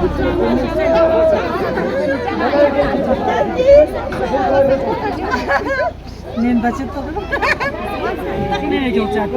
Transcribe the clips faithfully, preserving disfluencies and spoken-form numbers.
ནན་པ་ཅིག་ཏོག་ནན་མགྱོགས་ཅག་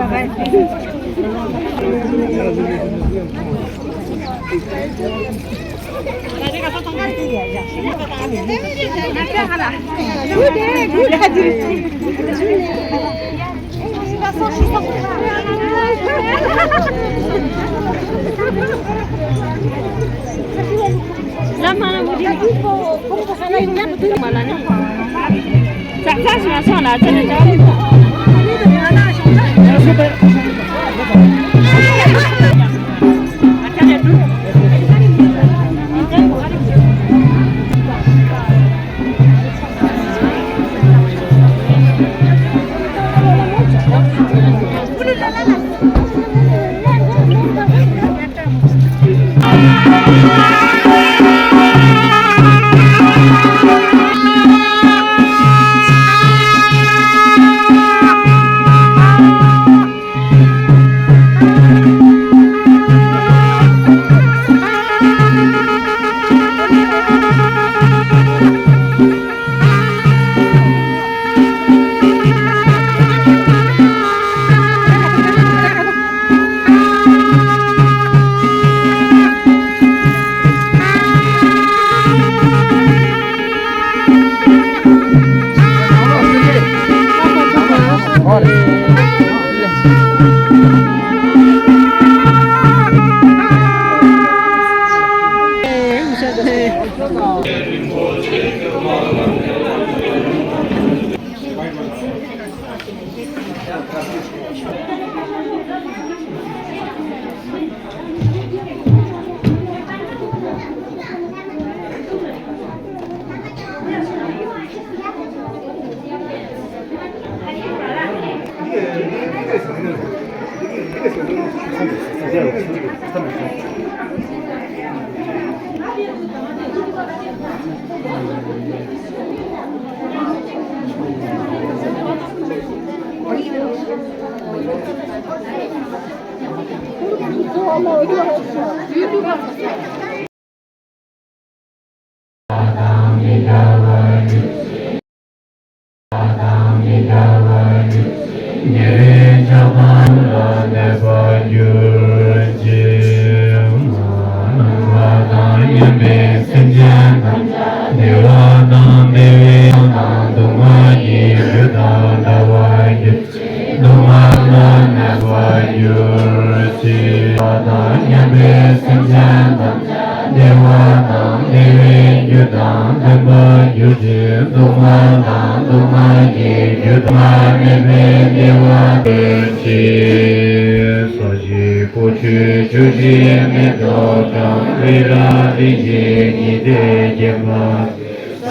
ཉེ་རིང་ཆགས་སྡང་ལ་གནས་པར་གྱུར་ཅིག་སྣང་བ་དང་མཉམ་པའི་སེམས་ཅན་ཐམས་ཅད་བདེ་བ་དང་བདེ་བའི་དང་སྡུག་བསྔལ་གྱི་རྒྱུ་དང་བྲལ་བར་གྱུར་ཅིག་སྡུག་བསྔལ་ལས་གནས་པར་གྱུར་ཅིག་དང་མཉམ་པའི་སེམས་ཅན་ཐམས་ཅད་བདེ་བ་དང་བདེ་བའི་རྒྱུ་དང་ལྡན་པར་གྱུར་ཅིག་སྡུག་བསྔལ་དང་སྡུག་བསྔལ་གྱི་རྒྱུ་དང་མ་མེད་པའི་བདེ་བ་སྟེར་ཅིག་སོ་བཞི་སྐུ་མཆོག་བཅུ་བཞི་མེ་ཏོག་དང་རི་རབ་རིན་ཆེན་ཉི་ཟླས་བརྒྱན་པ།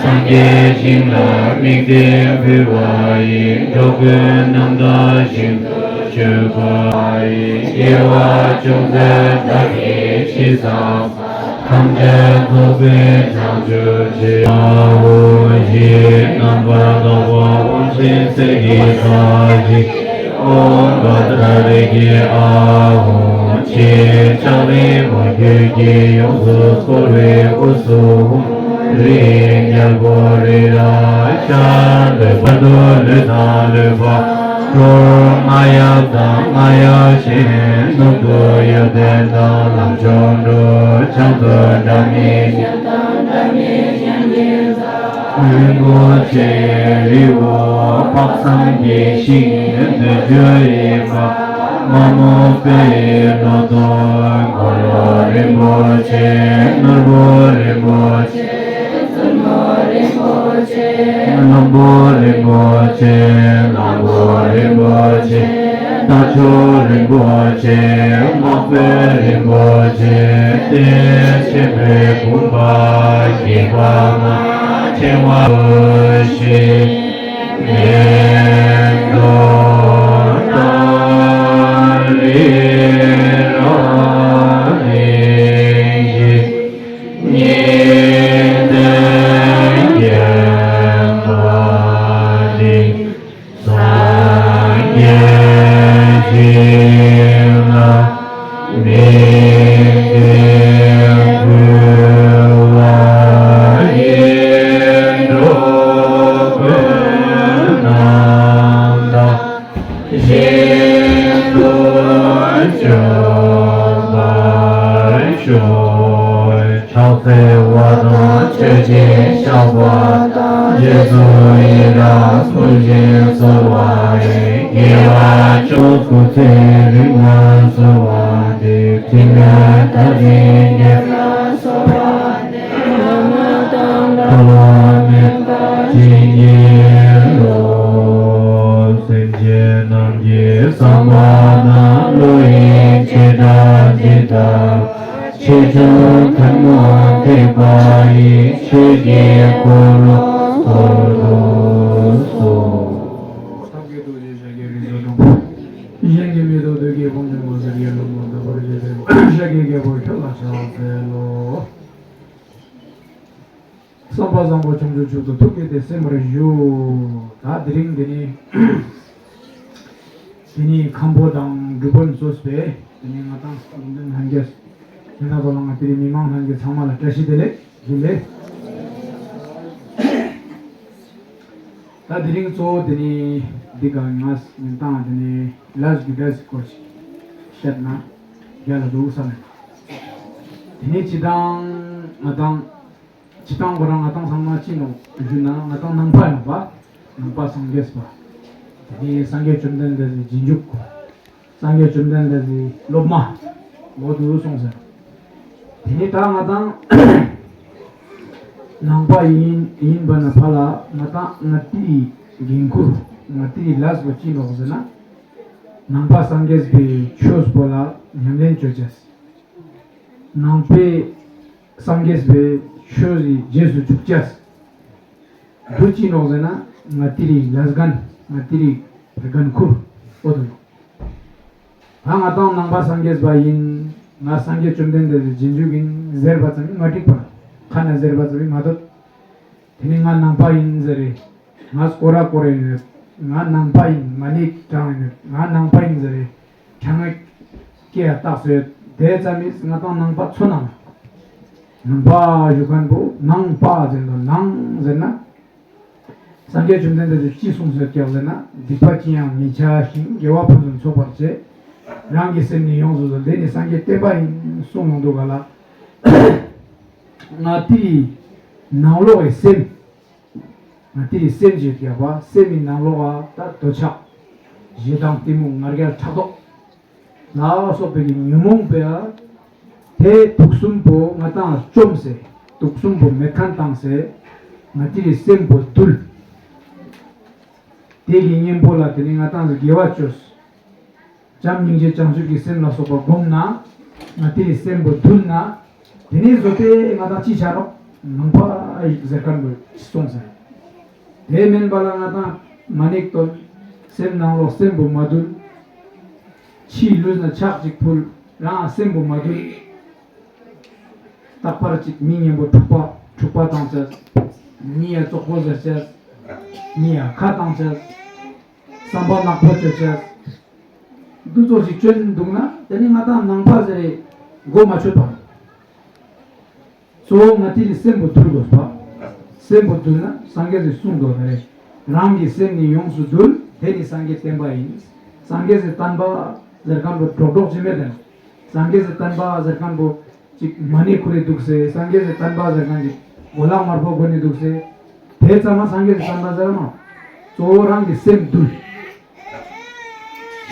སངས་རྒྱས་ཞིང་ལ་དམིགས་ཏེ་འབུལ་བ་ཡིས། འགྲོ་ཀུན་རྣམ་དག་ཞིང་དུ་སྤྱོད་པ་ཡི། དགེ་བ་ཅུང་ཟད་བདག་གིས་ཅི་བསགས་པ། ཐམས་ཅད་རྫོགས་པའི་བྱང་ཆུབ་ཕྱིར། ཨ་ཧོ་ཞེས་རྣམ་པར་དག་པ་ཕུང་ཁྱིམ་གསེར་གྱི་ས་གཞི། ཨོཾ་བཛྲ་རེ་ཁེ་ཨ་ཧོ་ཞེས་ཕྱག་རིང་པོ་ཁྱོད་ཀྱིས་ཡོངས་སུ་བསྐོར་བའི་དབུས་སུ་ཧཱུྃ། རིའི་རྒྱལ་པོ་རི་རབ་ཤར་ལྷོའི་བར་དུ་ལུས་དང་ལུས་པ། ལྷོར་རྔ་ཡབ་དང་རྔ་ཡབ་ཆེན། ནུབ་ཏུ་ཡབ་བརྟན་དང་ལམ་མཆོག་འགྲོ། བྱང་དུ་སྒྲ་མི་སྙན་དང་སྒྲ་མི་སྙན་གྱི་རྩ། རིན་པོ་ཆེ་རི་བོ་དཔག་བསམ་གྱི་ཤིང་། བདུད་འཇོམས་ཡེ་ཤེས་མ་མོ་དཔལ་གྱི་སློབ་ཐོབ། འཁོར་ལོ་རིན་པོ་ཆེ། ནོར་བུ་རིན་པོ་ཆེ། བཙུན་མོ་རིན་པོ་ཆེ། བློན་པོ་རིན་པོ་ཆེ། གླང་པོ་རིན་པོ་ཆེ། རྟ་མཆོག་རིན་པོ་ཆེ། དམག་དཔོན་རིན་པོ་ཆེ། ཏེ་ཆེན་པོའི་བུམ་པ་བརྒྱད་པ་མ་ཕྲེང་བ་ཞིག་མེ་ཏོག་དང་རི་རབ་རིན་ཆེན་ཉི་ཟླས་བརྒྱན་པ་འདི། སངས་རྒྱས་ཞིང་ལ་དམིགས་ཏེ་འབུལ། བར་ཤོག་ཕྱག་འཚལ་བ་དང་མཆོད་ཅིང་བཤགས་པ་དང་། རྗེས་སུ་ཡི་རང་བསྐུལ་ཞིང་གསོལ་བ་ཡི། དགེ་བ་མཆོག་སྐུ་ཚེ་རིང་བར་གསོལ་བ་འདེབས། ཕྲིན་ལས་མཐར་ཕྱིན་རྒྱས་པར་གསོལ་བ་འདེབས། བླ་མ་དང་འབྲལ་བ་མེད་པར་བྱིན་གྱིས་རློབས། སེམས་ཅན་རྣམས་ཀྱི་བསམ་པ་དང་། བློ་ཡི་བྱེ་བྲག་ཇི་ལྟ་བ། ཆེ་ཆུང་ཐུན་མོང་ཐེག་པ་ཡི། ཆོས་ཀྱི་འཁོར་ལོ་བསྐོར་དུ་གསོལ། ཐབས་མཁས་རྡོ་རྗེ་ཤཱཀྱའི་རིགས་སུ་འཁྲུངས། གཞན་གྱིས་མི་ཐུབ་བདུད་ཀྱི་དཔུང་འཇོམས་པ། གསེར་གྱི་ལྷུན་པོ་འདྲ་བར་བཞད་པའི། ཤཱཀྱའི་རྒྱལ་པོ་ཁྱོད་ལ་ཕྱག་འཚལ་ལོ། བསམ་པ་བཟང་པོ་བྱང་ཆུབ་མཆོག་ཏུ། ཐུགས་བསྐྱེད་དེ་གསན་པར་ཞུ། ད་དེ་རིང་འདི་ནི་འདི་ནི་མཁན་པོ་དང་སྒྲུབ་པ་གཙོས་པའི་འདི་ནི་ང་དང་སློབ་འདོན་ལྷན་རྒྱས། དེ་ན་ཚོ་ལ་ང་དེ་རིང་མི་མང་ལྷན་རྒྱས་ཚང་མ་ལ་བཀྲ་ཤིས་བདེ་ལེགས། བདེ་ལེགས། ད་དེ་རིང་གཙོ་བོ་དེ་ནི་འདི་ག་ང་ཉིན་དང་དེ་ནི་ལས་རྒྱུ་འབྲས་སྐོར་ཞིག་བཤད་ན་རྒྱ་ལ་འདུག་བསམ། དེ་ནི་སྤྱི་དང་ང་དང་། སྤྱི་དང་ཁོ་རང་ང་དང་ཚང་མ་ཅི་ནོ་ཞུ་ན། ང་དང་ནང་པ་ཡིན་པ། ནང་པ་སངས་རྒྱས་པ། དེ་ནི་སངས་རྒྱས་བཅོམ་ལྡན་འདས་ཀྱི་རྗེས་འཇུག་སངས་རྒྱས་བཅོམ་ལྡན་འདས་ཀྱི་སློབ་མ་འོ་དུ་སོང་ཟེར། དེ་ནི་ད་ང་དང་ནང་པ་ཡིན་ཡིན་པ་ན་ཕ་ལ་ང་དང་ང་ཏི་འགན་ཁུར་ང་ཏི་ལས་པོ་ཅི་ནོ་ཟེར་ན། ནང་པ་སངས་རྒྱས་པའི་ཆོས་པོ་ལ་ཉམས་ལེན་བྱོས་ཅེས། ནང་པའི་སངས་རྒྱས་པའི་ཆོས་ཀྱི་རྗེས་སུ་འཇུག་ཅེས། འདུ་ཅི་ནོག་ཟེར་ན་ང་ཏི་རི་ལས་འགན་ང་ཏི་རི་འགན་ཁུར་ཨོ་དུ་ནོག་ད་ང་དང་ནང་པ་སངས་རྒྱས་པ་ཡིན། ང་སངས་རྒྱས་བཅོམ་ལྡན་འདས་ཀྱི་རྗེས་འཇུག་ཡིན་ཟེར་བ་ཙམ་མ་འགྲིག་པར་ཁ་ནས་ཟེར་བ་ཙམ་མ་གཏོགས། དེ་ནི་ང་ནང་པ་ཡིན་ཟེར་རེད། ང་སྐོར་ར་སྐོར་རེ་ཡིན། ང་ནང་པ་ཡིན། མ་ཎི་བགྲང་ཡིན། ང་ནང་པ་ཡིན་ཟེར་རེད། གྲངས་ངེས་སྐད་བཏགས་ཟེར། དེ་ཙམ་མིན་ང་དང་ནང་པ་ཚོ་ནང་ནང་པ་ཞུ་མཁན་པོ་ནང་པ་ཟེར་དོ། ནང་ཟེར་ན། སངས་རྒྱས་བཅོམ་ལྡན་འདས་ཀྱིས་ཅི་གསུངས་ཟེར་སྐྱབས་ཟེར་ན། སྡིག་པ་ཅི་ཡང་མི་བྱ་ཞིང་། དགེ་བ་ཕུན་སུམ་ཚོགས་པར་བྱེད། རང་གི་སེམས་ནི་ཡོངས་སུ་དུལ། དེ་ནི་སངས་རྒྱས་བསྟན་པ་ཡིན་གསུངས་ཡོང་འདུག་ག་ལ། ང་ཏི་ནང་ལོགས་ཀྱི་སེམས། ང་ཏི་སེམས་ཀྱི་རྒྱབ་པ་སེམས་ཀྱི་ནང་ལོགས་ལ་ད་འདོད་ཆགས། ཞེ་སྡང་གཏི་མུག་ང་རྒྱལ་ཕྲག་དོག་ལ་སོགས་པའི་ཉོན་མོངས་པའི་དེ་དུག་གསུམ་པོ་ང་དང་བཅོམ་སེ། དུག་གསུམ་པོ་མེད་མཁན་བཏང་སེ། ང་ཏི་སེམས་པོ་དུལ། དེ་གི་གཉེན་པོ་ལ་དེ་ནི་ང་དང་དགེ་བ་བཅོས། བྱམས་སྙིང་རྗེ་བྱང་ཆུབ་ཀྱི་སེམས་ལ་སོགས་པ་བསྒོམས་ན། ང་ཏི་སེམས་པོ་དུལ་ན། དེ་ནས་བཟོ་སྟེ་ང་དང་ཅི་བྱ་རོགས་ནང་པ་ཟེར་མཁན་པོ་སོང་ཟེར། དེ་མིན་པ་ལ་ང་དང་མ་ཎི་བཏོན། སེམས་ནང་ལོགས་སེམས་པོ་མ་དུལ། ཕྱིའི་ལུས་ན་ཕྱག་གཅིག་ཕུལ། རང་སེམས་པོ་མ་དུལ། རྟག་པར་གཅིག་མི་སྙན་པོ་འཁྲུག་པ་འཁྲུག་པ་བཏང་ཅེས། མི་ཡ་བཙོག་པོ་ཟེར་ཅེས། མི་ཡ་ཁ་བཏང་ཅེས། བསམ་པ་ནག་པོ་བཅོས་ཅེས། འདི་ཚོ་ཞིག་བཅོས་འདུག་ན་དེ་ནི་ང་དང་ནང་པ་ཟེར་རེ་མགོ་མ་ཆོད་པ། གཙོ་བོ་ང་ཏི་སེམས་པོ་དུལ་དགོས་པ། སེམས་པོ་དུལ་ན་སངས་རྒྱས་ཀྱིས་གསུངས་དོ་ད་རེ། རང་གི་སེམས་ནི་ཡོངས་སུ་དུལ། དེ་ནི་སངས་རྒྱས་བསྟན་པ་ཡིན། སངས་རྒྱས་ཀྱི་བསྟན་པ་ཟེར་མཁན་པོ་གྲོགས་གྲོགས་ཅི་མེད་དང་། སངས་རྒྱས་ཀྱི་བསྟན་པ་ཟེར་མཁན་པོ་ཅིག་མ་ཎི་ཁུར་རེ་འདུག་སེ། སངས་རྒྱས་ཀྱི་བསྟན་པ་ཟེར་མཁན་ཅིག་གོ་ལག་དམར་པོ་གོན་ནས་འདུག་སེ། དེ་ཙམ་མ་སངས་རྒྱས་ཀྱི་བསྟན་པ་ཟེར་མ། གཙོ་བོ་རང་གི་སེམས་དུལ།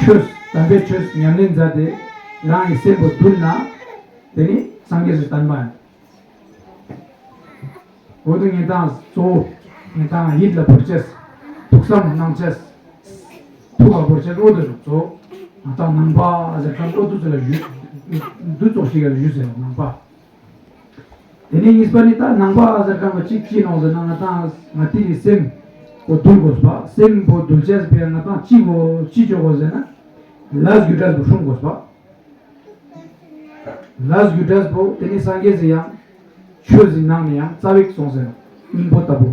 ཆོས་དམ་པའི་ཆོས་ཉམས་ལེན་མཛད་དེ་རང་གི་སེམས་པོ་དུལ་ན། དེ་ནི་སངས་རྒྱས་ཀྱི་བསྟན་པ་ཡིན། འོ་དུ་ངན་དང་གཙོ་བོ་ངན་དང་ཡིད་ལ་བོར་ཅེས། ཐུགས་བསམ་གནང་ཅེས། ཐུགས་ལ་བོར་ཅེས་འོ་དུ་གཙོ་བོ། ང་དང་ནང་པ་ཟེར་མཁན་འོ་དུ་ཚོ་ལ་ཞུ། འདུ་ཚོགས་ཤིག་ལ་ཞུ་ཟེར་ནང་པ། དེ་ནས་གཉིས་པ་ནི་ད་ནང་པ་ཟེར་མཁན་པོ་གཅིག་ཅི་ནོག་ཟེར་ན་ང་དང་ང་ཏི་རི་སེམས་པོ་དུལ་དགོས་པ། སེམས་པོ་དུལ་ཅེས་པའི་ང་དང་ཅི་དགོས་ཅི་བཅོ་དགོས་ཟེར་ན། ལས་རྒྱུ་འབྲས་པོ་སྲུང་དགོས་པ། ལས་རྒྱུ་འབྲས་པོ་དེ་ནི་སངས་རྒྱས་སི་ཡང་ཆོས་སི་ནང་ནས་ཡང་རྩ་བའི་སོང་ཟེར། སྙིང་པོ་ལྟ་བུ།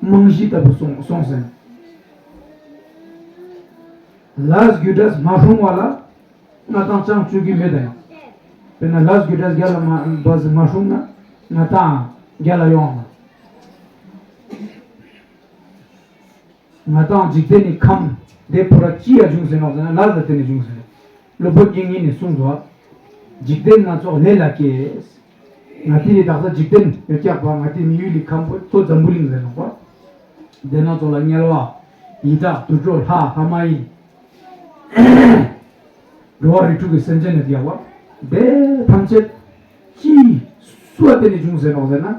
རྨང་གཞི་ལྟ་བུ་སོང་སོང་ཟེར། ལས་རྒྱུ་འབྲས་མ་སྲུང་བ་ལ་ང་དང་ཅང་བཅོ་རྒྱུ་མེད་དེ། དཔེར་ན་ལས་རྒྱུ་འབྲས་རྒྱ་ལ་མ་བ་ཟི་མ་སྲུང་ན་ང་དང་རྒྱ་ལ་ཡོང་བ། ང་དང་འཇིག་རྟེན་ནི་ཁམས་དེ་བོ་ར་ཅི་ཡ་བྱུང་ཟེར་ནོག་ཟེར་ན་ལས་ལ་བརྟེན་ནས་བྱུང་ཟེར། སློབ་དཔོན་དབྱིག་གཉེན་ནས་གསུངས་སོ། འཇིག་རྟེན་སྣ་ཚོགས་ལས་ལ་སྐྱེས། ང་ཏི་རི་དག་ས་འཇིག་རྟེན་ཡོད་ཀྱག་པ། ང་ཏི་མི་ཡུལ་ལི་ཁམས་པོ་ཐོ་འཛམ་བུ་གླིང་ཟེར་ནོག་པ། དེ་སྣ་ཚོགས་ལ་དམྱལ་བ། ཡི་དྭགས་དུད་འགྲོ་ལྷ་ལྷ་མ་ཡིན། འགྲོ་བ་རིགས་དྲུག་གི་སེམས་ཅན་ནི་དེ་ཡ་བ། དེ་ཐམས་ཅད་ཅི་སུ་བ་བརྟེན་ནས་བྱུང་ཟེར་ནོག་ཟེར་ན།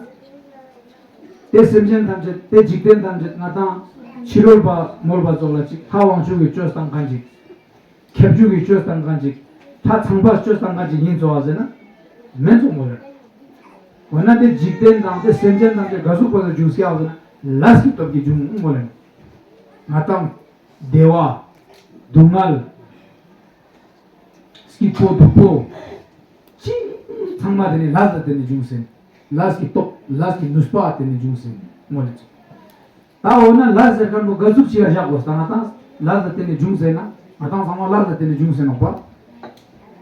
དེ་སེམས་ཅན་ཐམས་ཅད་དེ་འཇིག་རྟེན་ཐམས་ཅད་ང་དང་ཕྱི་རོལ་པ་མོལ་པ་ཙོགས་ལ་ཅིག་ལྷ་དབང་ཕྱུག་གི་བཅོས་བཏང་མཁན་ཅིག་ཁྱབ་འཇུག་གི་བཅོས་བཏང་མཁན་ཅིག་ལྷ་ཚངས་པ་བཅོས་བཏང་མཁན་ཅིག་ཡིན་ཙོག་ཟེར་ན། མེན་ཙོག་མོ་རེད། འོ་ན་དེ་འཇིག་རྟེན་དང་དེ་སེམས་ཅན་ཐམས་ཅད་ག་ཟུག་པ་ལ་འཇུག་སྐྱག་ཟེར་ན་ལས་ཀྱི་སྟོབས་ཀྱིས་འཇུག་མོ་ལེན། ང་དང་བདེ་བ། སྡུག་བསྔལ། སྐྱིད་པོ་སྡུག་པོ། ཅི་ཚང་མ་དེ་ནི་ལས་ལ་བརྟེན་ནས་འབྱུང་ཟིན། ལས་ཀྱི་སྟོབས་ལས་ཀྱི་ནུས་པ་དེ་ནི་འབྱུང་ཟིན་མོ་ལེ། ད་འོ་ན་ལས་ཟེར་མཁན་པོ་ག་ཟུག་ཅིག་ལ་བཞག་དགོས་ད་ང་དང་ལས་ལ་བརྟེན་ནས་འབྱུང་ཟིན་ན་ང་དང་ཚང་མ་ལས་ལ་བརྟེན་ནས་འབྱུང་ཟིན་ནོག་པ།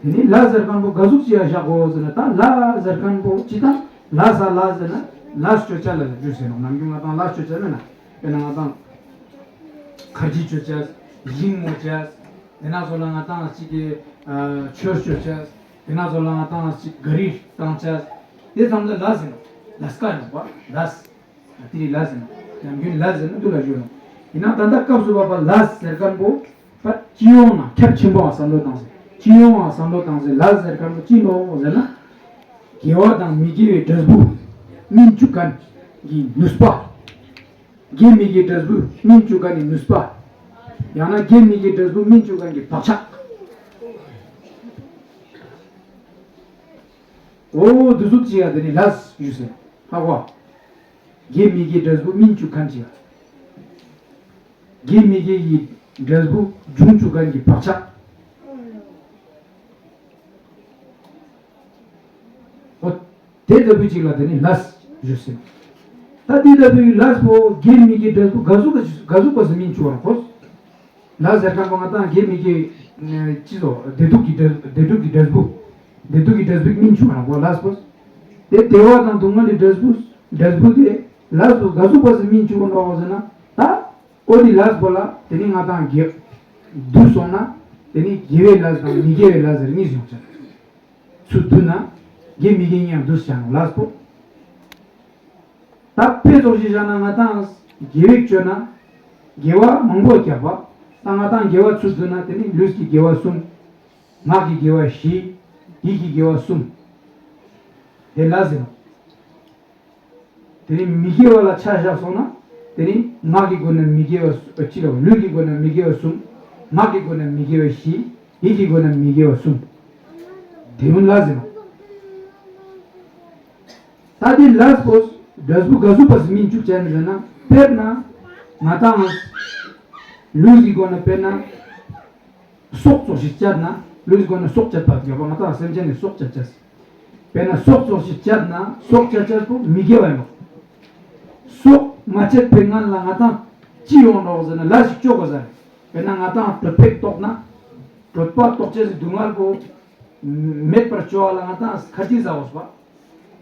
དེ་ནི་ལས་ཟེར་མཁན་པོ་ག་ཟུག་ཅིག་ལ་བཞག་དགོས་ཟེར་ན་ད་ལས་ཟེར་མཁན་པོ་ཅི་དང་ལས་ས་ལས་ཟེར་ན་ལས་སྤྱོད་བྱ་ལ་འབྱུང་ཟིན་ནོག་ནམ་རྒྱུན་ང་དང་ལས་སྤྱོད་བྱ་མེད་ན་དཔེར་ན་ང་དང་ཁར་ཇི་སྤྱོད་བྱ། ཞིང་རྨོ་བྱ། དེ་ན་ཚོ་ལ་ང་དང་ཅིག་གི་ཆོས་སྤྱོད་བྱ། དེ་ན་ཚོ་ལ་ང་དང་ཅིག་ག་རི་བཏང་བྱ། དེ་ཚང་མ་ལ་ལས་ཟེར་ནོག་ལས་ཀ་ཡིན་ནོག་པ་ལས། དེ་རིགས་ལས་ཟེར་ནོག་ནམ་རྒྱུན་ལས་ཟེར་ན་དུ་ལ་ཞུ་ནོག་ཡིན་ན་ད་ལྟ་སྐབས་སུ་བབ་པ་ལས་ཟེར་མཁན་པོ་ད་སྤྱི་ཡོངས་ན་ཁྱབ་ཆེན་པོའང་བསམ་བློ་བཏང་ཟེར། སྤྱི་ཡོངས་ལ་བསམ་བློ་བཏང་ཟེར་ལས་ཟེར་མཁན་པོ་ཅི་ནོག་ཟེར་ན། དགེ་བ་དང་མི་དགེ་བའི་འབྲས་བུ་སྨིན་བཅུག་མཁན་གྱི་ནུས་པ། དགེ་མི་དགེའི་འབྲས་བུ་སྨིན་བཅུག་མཁན་ནི་ནུས་པ། ཡང་ན་དགེ་མི་དགེའི་འབྲས་བུ་སྨིན་བཅུག་མཁན་གྱི་བག་ཆགས། འོ་དུ་ཟུག་ཅིག་ཡ་དེ་ནི་ལས་ཡུལ་ཟེར་ཧ་གོ། དགེ་མི་དགེའི་འབྲས་བུ་སྨིན་བཅུག་མཁན་ཅིག་ཡ། དགེ་མི་དགེ་ཡི་འབྲས་བུ་འབྱུང་བཅུག་མཁན་གྱི་བག་ཆགས། འོ། དེ་ལྟ་བུ་ཅིག་ལ་དེ་ནི་ལས་ཞུ་ཟིན། ད་དེ་ལྟ་བུའི་ལས་པོ་དགེ་མི་དགེ་འབྲས་བུ་ག་ཟུག་ག་ག་ཟུག་པ་ཟིན་མིན་ཆུ་བར་གོ། ལས་ཟེར་མཁན་པོ་ང་དང་དགེ་མི་དགེ་ཅི་ཟོ་བདེ་སྡུག་གི་འབྲས་བདེ་སྡུག་གི་འབྲས་བུ། བདེ་སྡུག་གི་འབྲས་བུ་མིན་ཆུ་བར་གོ་ལས་པོ། དེ་བདེ་བ་དང་སྡུག་བསྔལ་གྱི་འབྲས་བུ་འབྲས་བུ་དེ་ལས་པོ་ག་ཟུག་པ་ཟིན་མིན་ཆུ་བར་གོ་ཟེར་ན་ད། ཨོ་དེ་ལས་པོ་ལ་དེ་ནི་ང་དང་དགེ། བསྡུ་སོང་ན་དེ་ནི་དགེ་བའི་ལས་དང་མི་དགེ་བའི་ལས་ཟེར་གཉིས་ཡོང་ཆ། ཚུར་བསྡུ་ན། དགེ་མི་དགེ་གཉིས་ཡང་བསྡུ་ཟེར་ནོག་ལས་པོ། ད་དཔེ་ཙོགས་ཤིག་བཞག་ན་ང་དང་དགེ་བའི་སྤྱོད་ན། དགེ་བ་མང་པོ་རྒྱབ་པ། ད་ང་དང་དགེ་བ་ཚུར་བསྡུ་ན་དེ་ནི་ལུས་ཀྱི་དགེ་བ་གསུམ། ངག་གི་དགེ་བ་བཞི། ཡིད་ཀྱི་དགེ་བ་གསུམ། དེ་ལ་ཟེར་ནོག་དེ་ནི་མི་དགེ་བ་ལ་ཆ་བཞག་སོང་ན། དེ་ནི་ངག་གི་སྒོ་ནས་མི་དགེ་བ་གསུ་ཨ་ཅི་ལ་ལུས་ཀྱི་སྒོ་ནས་མི་དགེ་བ་གསུམ། ངག་གི་སྒོ་ནས་མི་དགེ་བ་བཞི། ཡིད་ཀྱི་སྒོ་ནས་མི་དགེ་བ་གསུམ། དེ་མིན་ལ་ཟེར་ནོག་ད་དེ་ལས་པོ་འབྲས་བུ་ག་ཟུག་པ་ཟིན་མིན་བཅུག་བྱས་ནས་ཟེར་ན་དཔེར་ན། ང་དང་ལུས་ཀྱི་སྒོ་ནས་དཔེར་ན། སྲོག་ཙོགས་ཤིག་བཅད་ན་ལུས་སྒོ་ནས་སྲོག་བཅད་པ་དགོས་པ་ང་དང་སེམས་ཅན་ནི་སྲོག་བཅད་བཅད། དཔེར་ན་སྲོག་ཙོགས་ཤིག་བཅད་ན་སྲོག་བཅད་བཅད་པོ་མི་དགེ་བ་ཡིན་ནོག་སྲོག་མ་བཅད་པའི་སྔན་ལ་ང་དང་ཅི་ཡོང་ནོག་ཟེར་ན་ལས་ཤིག་བཅོ་དགོས་ཟེར། དཔེར་ན་ང་དང་གྲོད་པ་ལྟོགས་ན། གྲོད་པ་ལྟོགས་བྱས་སི་སྡུག་བསྔལ་པོ། མེད་པར་བཅོ་བ་ལ་ང་དང་ཁར་ཇི་ཟ་དགོས་པ།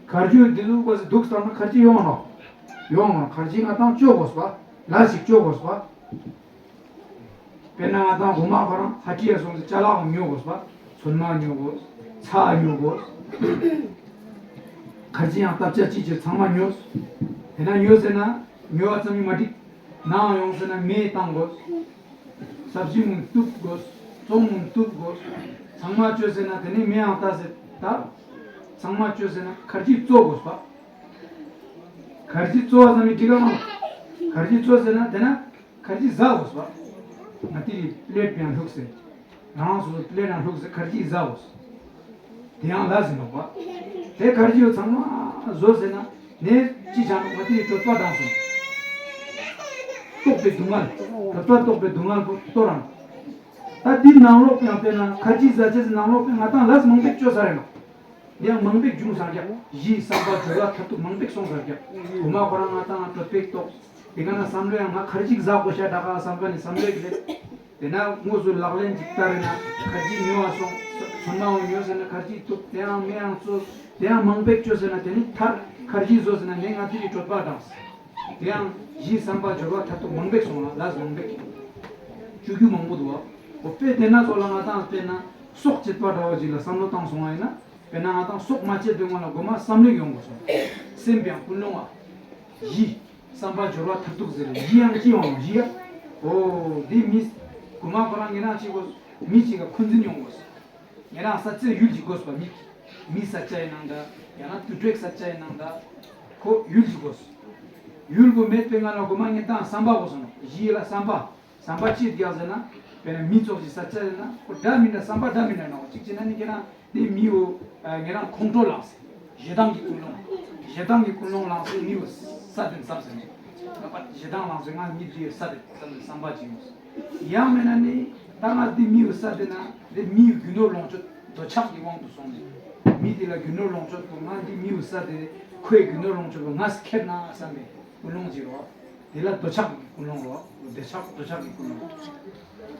ཁར་ཇི་འདི་ལུགས་པ་སི་སྡུག་བཏང་ན་ཁར་ཇི་ཡོང་ནོག་ཡོང་ནོག་ཁར་ཇི་ང་དང་བཅོ་དགོས་པ། ལས་ཤིག་བཅོ་དགོས་པ། དཔེར་ན་ང་དང་དགོང་མོ་ཁོ་རང་ཧ་ཏི་ཡ་སོང་ཙང་ཅ་ལག་ཉོ་དགོས་པ། ཚོད་མ་ཉོ་དགོས། ཚྭ་ཉོ་དགོས། ཁར་ཇི་ཡང་སྟབས་ཆ་ཅི་བྱེད་ཚང་མ་ཉོ། དེ་ན་ཉོ་ཟེར་ན་ཉོ་བ་ཙམ་ཡིན་མ་འགྲིག་ནང་ཡོང་ཟེར་ན་མེ་བཏང་དགོས། སབ་ཇི་མུན་གཏུབ་དགོས། བཙོང་མུན་གཏུབ་དགོས། ཚང་མ་བཅོ་ཟེར་ན་དེ་ནས་མེ་ཡང་ལྟ་ཟེར་ད། ཚང་མ་བཅོ་ཟེར་ན་ཁར་ཇི་བཙོ་དགོས་པ། ཁར་ཇི་བཙོ་བ་ཙམ་ཡིན་འགྲིག་ག་མ། ཁར་ཇི་བཙོ་ཟེར་ན་དེ་ན། ཁར་ཇི་ཟ་དགོས་པ། ང་ཏི་རི་པི་ལེ་ཊི་ཡང་ལྷུག་ཟེར། རང་སོ་སོ་པི་ལེ་ཊི་ཡང་ལྷུག་ཟེར་ཁར་ཇི་ཟ་དགོས། དེ་ཡང་ལ་ཟིན་ནོག་པ། དེ་ཁར་ཇི་ཡོད་ཚང་མ་བཟོ་ཟེར་ན་ནས་ཅི་བྱ་ནོག་ང་ཏི་རི་གྲོད་པ་དང་སོང་། ལྟོགས་པའི་སྡུག་བསྔལ། གྲོད་པ་ལྟོགས་པའི་སྡུག་བསྔལ་པོ་སྟོར་ར་ནོག་ད་འདི་ནང་ལོགས་ཡང་དཔེར་ན་ཁར་ཇི་ཟ་ཆེ་ཟེར་ནང་ལོགས་པའི་ང་ཏང་ལས་མང་པོ་བཅོ་ས་རེད་ནོག་དེ་ཡང་མང་པོ་འབྱུང་ས་རྒྱབ། གཞི་བསམ་པ་སྦྱོར་བ་མཐར་ཐུག་མང་པོ་སོང་ས་རྒྱབ། འོ་མ་ཁོ་རང་ང་ཏང་གྲོད་པའི་ལྟོགས། དེ་ག་ན་བསམ་བློ་ཡང་ང་ཁར་ཇི་ཟ་དགོས་ཤ་ད་ག་བསམ་པ་ནི་བསམ་བློ་ཡིན་ལེ། དེ་ན་དངོས་སུ་ལག་ལེན་ཅིག་བསྟར་རེ་ན་ཁར་ཇི་ཉོ་བ་སོང་། ཚོད་མ་འོང་ཉོ་ཟེར་ན་ཁར་ཇི་ཐུག་དེ་ཡང་མེ་ཡང་བཙོས། དེ་ཡང་མང་པོ་བཅོས་ཟེར་ན་དེ་ནི་མཐར་ཁར་ཇི་བཟོ་ཟེར་ན་ནི་ང་ཏི་རི་གྲོད་པ་དང་། དེ་ཡང་ གཞི་བསམ་པ་སྦྱོར་བ་མཐར་ཐུག་མང་པོ་སོང་ལ། ལས་མང་པོ་བཅུ་རྒྱུ་མང་པོ་འདུག་བ། འོ་དཔེ་དེ་ན་ཚོ་ལ་ང་ཏང་དཔེར་ན་སྲོག་བཅད་པ་འདྲ་བོ་ཅིག་ལ་བསམ་བློ་བཏང་སོང་བ་ཡིན་ན། དཔེར་ན་ང་ཏང་སྲོག་མ་བཅད་པའི་སྔོན་ལ་གོ་མ་བསམ་བློ་ཡོང་དགོས་སོང་། སེམས་པའང་ཀུན་སློང་བ། གཞི་བསམ་པ་སྦྱོར་བ་མཐར་ཐུག་ཟེར། གཞི་ཡང་ཅི་ཡོང་། གཞི་ཡ། འོ་འདི་མི་གོ་མ་ཁོ་རང་ངེད་རང་ཅིག་གོ། མི་ཅིག་ག་འཁོན་འཛིན་ཡོང་དགོས་སོང་། ངེད་རང་ས་ཆ་ཡུལ་གྱི་དགོས་པ། མི་མི་ས་ཆ་ཡིན་ནང་འདྲ། ཡང་ན་དུར་ཁྲོད་ས་ཆ་ཡིན་ནང་འདྲ། ཁོ་ཡུལ་གྱི་དགོས། ཡུལ་གྱི་མེད་པའི་སྔ་ལ་གོ་མ་ངེད་ཏང་བསམ་པ་དགོས་སོང་ནོ། གཞི་ལ་བསམ་པ། བསམ་པ་ཅི་རྒྱག་ཟེར་ན། དཔེར་ན་མི་ཚོགས་ཀྱི་ས་ཆ་ཡིན་ན་ཁོ་འདྲ་མི་འདྲ་བསམ་པ་འདྲ་མི་འདྲ་ནོ། གཅིག་བྱས་ན་ནི་ཁྱེད་རང་དེ་མི་འོ། ངེད་རང་ཁོང་ཁྲོ་ལངས་སེ། ཞེ་སྡང་གི་ཀུན་སློང་། ཞེ་སྡང་གི་ཀུན་སློང་ལངས་སེ་མི་འོ་ས་དེ་བསམ་ཟེར་ནས། ཞེ་སྡང་ལངས་སེ་ང་མི་འདི་ས་དེ་བསམ་ཟེར་བསམ་པ་ཅི་འོ། ཡང་མེད་ན་ནི་ད་ང་འདི་མི་ཡི་ས་དེ་ན་འདི་མི་ཡི་རྒྱུ་ནོར་ལོངས་སྤྱོད་འདོད་ཆགས་ཀྱི་དབང་དུ་སོང་ནས། མི་དེ་ལ་རྒྱུ་ནོར་ལོངས་སྤྱོད་དུ་ང་འདི་མི་ཡི་ས་དེ་ཁོའི་རྒྱུ་ནོར་ལོངས་སྤྱོད་དུ་ང་སི་ཁེར་ན་བསམ་པའི་ཀུན་སློང་ཅིག་རོ། དེ་ལ་འདོད་ཆགས་ཀྱི་ཀུན་སློང་རོ། འདོད་ཆགས་འདོད་ཆགས་ཀྱི་ཀུན་སློང་།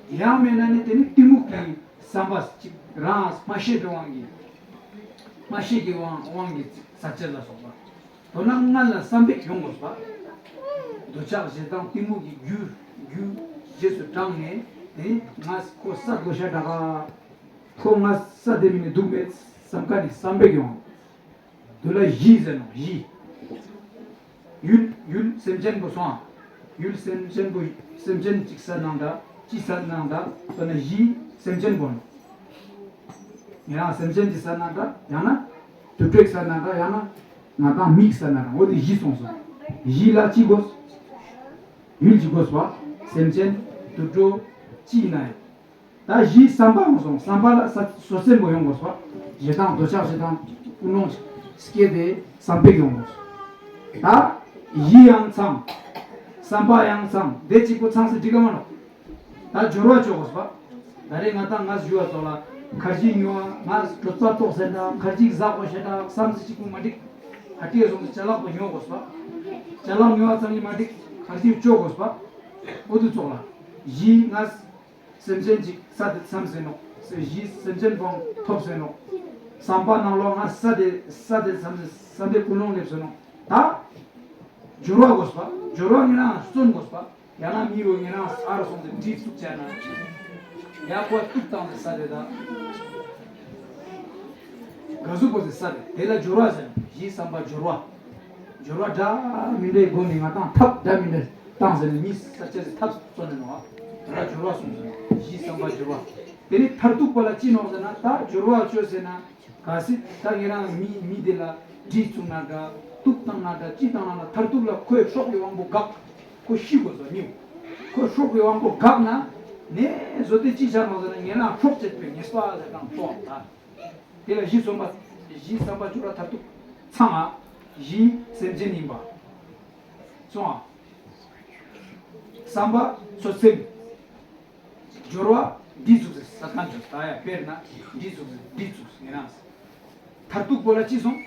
ཡང་མེད་ན་ནི་དེ་ནི་གཏི་མུག་གི་བསམ་པ་ཅིག་རང་མ་ཤེས་པའི་དབང་གིས། མ་ཤེས་ཀྱི་དབང་དབང་གིས་ཟ་བཅད་ལ་སོགས་པ། དོ་སྣང་ལྔ་ལ་བསམ་པའི་ཡོང་དགོས་པ། འདོད་ཆགས་ཞེ་སྡང་གཏི་མུག་གི་རྒྱུ་རྒྱུ་རྗེས་སུ་འབྲངས་ནས་དེ་ནི་ང་ཁོ་ས་དགོས་ཤ་འདྲ་ག་ཁོ་ང་ས་དེ་མིན་ནི་སྡུག་མེད་བསམ་ཁ་ནི་བསམ་པའི་ཡོང་། དུ་ལ་གཞི་ཟེར་ནོ། གཞི། ཡུལ་ཡུལ་སེམས་ཅན་པོ་སོང་ཨ། ཡུལ་སེམས་ཅན་པོ་སེམས་ཅན་གཅིག་ས་ནང་འདྲ་གཅིག་ས་ནང་འདྲ་དོ་ན་གཞི་སེམས་ཅན་པོ་ནོ། ཡང་སེམས་ཅན་གྱི་ས་ན་འདྲ་ཡང་ན་དུར་ཁྲོད་ས་ན་འདྲ་ཡང་ན་ང་དང་མིག་ས་ན་འདྲ་འོ་དེ་གཞི་སོང་སོང་། གཞི་ལ་གཅིག་དགོས། ཡུལ་གྱི་དགོས་པ། སེམས་ཅན་དུར་ཁྲོད་གཅིག་ན་ཡང་། ད་གཞིའི་བསམ་པ་ཡོང་སོང་། བསམ་པ་ལ་ས་སོ་སེམས་པོ་ཡོང་དགོས་སོ། ཞེ་སྡང་འདོད་ཆགས་ཞེ་སྡང་ཀུན་སློང་སྐྱེས་ཏེ་བསམ་པའི་ཡོང་དགོས་སོ། ད་གཞི་ཡང་ཚང་། བསམ་པ་ཡང་ཚང་། དེ་གཅིག་པོ་ཚང་སེ་འགྲིག་ག་མ་ནོ། ད་སྦྱོར་བ་ཆོག་དགོས་སོ། ད་རེས་ང་དང་ང་ཞུ་བ་ཚོ་ལ་ཁར་ཅིག་ཉོ་བ་ང་གྲོད་པ་ཏོག་ཟེར་འདྲ། ཁར་ཅིག་ཟ་དགོས་ཤེ་འདྲ་བསམ་སེ་གཅིག་པོ་མ་འགྲིག་ཧ་ཏི་ཡ་སོང་སེ་ཅ་ལག་པོ་ཉོ་དགོས་སོ། ཅ་ལག་ཉོ་བ་ཙམ་གྱིས་མ་འགྲིག་ཁར་ཅིག་སྤྱོད་དགོས་སོ། འོ་དུ་ཚོགས་ལ་གཞི་ང་སེམས་ཅན་ཅིག་ས་དེ་མཚམས་ཟེར་ནོ། གཞི་སེམས་ཅན་བོང་ཐོབ་ཟེར་ནོ། བསམ་པ་ནང་ལོགས་ང་ས་དེ་ས་དེ་མཚམས་ཟེར་བསམ་པའི་ཀུན་སློང་སླེབས་ཟེར་ནོ། ད་སྦྱོར་བ་དགོས་པ། སྦྱོར་བ་ངེད་རང་བརྩོན་དགོས་པ། ཡང་ན་མི་རོ་ངེད་རང་ཨ་རུ་སོང་སྟེ་འདྲི་ཚུགས་བྱས་ན། ཡ་ཁོ་གཏུག་བཏང་ཟེར་ས་དེ་ད། ག་ཟུག་པོ་ཟེར་ས་དེ་དེ་ལ་སྦྱོར་བ་ཟེར། གཞི་བསམ་པ་སྦྱོར་བ། སྦྱོར་བ་འདྲ་མི་འདྲའི་སྒོ་ནས་ང་དང་ཐབས་འདྲ་མི་འདྲ་བཏང་ཟེར་ནས་མི་ས་ཆ་ཟེར་ཐབས་བརྩོན་ནས་ནོ། དེ་ལ་སྦྱོར་བ་གསུངས་ཟེར། གཞི་བསམ་པ་སྦྱོར་བ། དེ་ནི་མཐར་ཐུག་པ་ལ་ཅི་ནོག་ཟེར་ན་ད་སྦྱོར་བ་བཅོས་ཟེར་ན། གལ་སྲིད་ད་ངེད་རང་མི་མི་དེ་ལ་འདྲི་བཙུགས་ན་འདྲ་གཏུག་བཏང་ན་འདྲ་ཅི་བཏང་ན་ན་མཐར་ཐུག་ལ་ཁོའི་སྲོག་གི་དབང་པོ་འགག་ཁོ་ཤི་དགོས་སོ་ཉིའུ། ཁོའི་སྲོག་གི་དབང་པོ་འགག་ན་ནས་བཟོ་དེ་ཅི་ཆགས་ནོག་ཟེར་ན་ངེད་རང་སྲོག་བཅད་པའི་ཉེས་པ་ཟེར་གང་ཐོག་ད། དེ་ལ་གཞི་བསམ་པ་གཞི་བསམ་པ་སྦྱོར་བ་མཐར་ཐུག་ཚང་ང་གཞི་སེམས་ཅན་ཡིན་པ་སོང་ང་། བསམ་པ་ཚོ་སེམས། སྦྱོར་བ་འདི་ཚུགས་སེ་ས་ཁང་ཚོ་ད་ཡ་དཔེར་ན་འདི་ཚུགས་སེ་འདི་ཚུགས་སེ་ངེད་རང་། མཐར་ཐུག་པོ་ལ་ཅི་སོང་།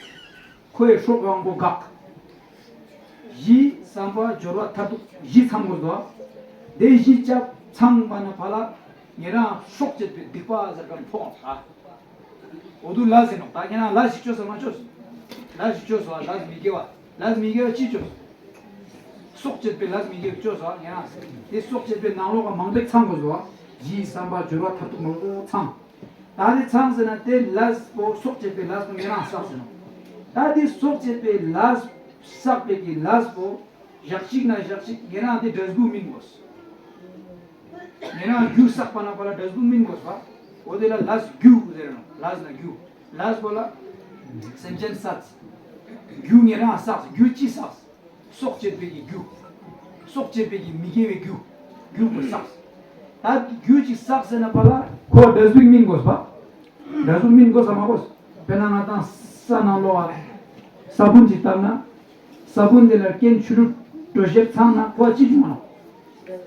ཁོའི་སྲོག་དབང་པོ་འགག་གཞི་བསམ་པ་སྦྱོར་བ་མཐར་ཐུག་གཞི་ཚང་དགོས་དོ། དེ་གཞི་ཅབ་ཚང་པ་ན་ཕ་ལ་ངེད་རང་སྲོག་བཅད་པའི་སྡིག་པ་ཟེར་ག་ཕོག་ད། འོ་དུ་ལ་ཟེར་ནོ་ད་ཁྱེད་རང་ལ་ཞིག་བཅོས་སོ་མ་བཅོས་སོ། ལ་ཞིག་བཅོས་སོ་ལ་མི་དགེ་བ་ལ་མི་དགེ་བ་ཅི་བཅོས་སོ། སྲོག་བཅད་པའི་ལ་མི་དགེ་བ་བཅོས་སོ་ཁྱེད་རང་དེ་སྲོག་བཅད་པའི་ནང་ལོགས་ཀ་མང་པོའི་ཚང་དགོས་སོ། གཞི་བསམ་པ་སྦྱོར་བ་མཐར་ཐུག་མང་པོ་ཚང་། ད་དེ་ཚང་ཟེར་ན་དེ་ལས་པོ་སྲོག་བཅད་པའི་ལས་པོ་ངེད་རང་བསགས་ཟེར་ནོ། ད་དེ་སྲོག་བཅད་པའི་ལས་བསགས་པའི་གི་ལས་པོ་ཞག་གཅིག་ན་ཞག་གཅིག་ངེད་རང་དེ་འབྲས་བུ་སྨིན་དགོས། ངེད་རང་རྒྱུ་བསགས་པ་ན་པ་ལ་འབྲས་བུ་སྨིན་དགོས་པ། འོ་དེ་ལ་ལས་རྒྱུ་ཟེར་ནོ། ལས་ན་རྒྱུ། ལས་པོ་ལ་སེམས་ཅན་བསགས། རྒྱུ་ངེད་རང་བསགས། རྒྱུ་ཅི་བསགས། སྲོག་བཅད་པའི་གི་རྒྱུ། སྲོག་བཅད་པའི་གི་མི་དགེ་བའི་རྒྱུ། རྒྱུ་པོ་བསགས། ད་རྒྱུ་ཅིག་བསགས་ཟེར་ན་པ་ལ་ཁོ་འབྲས་བུ་སྨིན་དགོས་པ། འབྲས་བུ་སྨིན་དགོས་ས་མ་དགོས། དཔེར་ན་ང་དང་ས་ནང་ལོགས་ས་བོན་ཅིག་བཏབ་ན། ས་བོན་དེ་ལ་རྐྱེན་ཆུ་ལུད་དྲོད་གཤེར་ཚང་ན་ཁོ་ཅི་བྱུང་ནོ།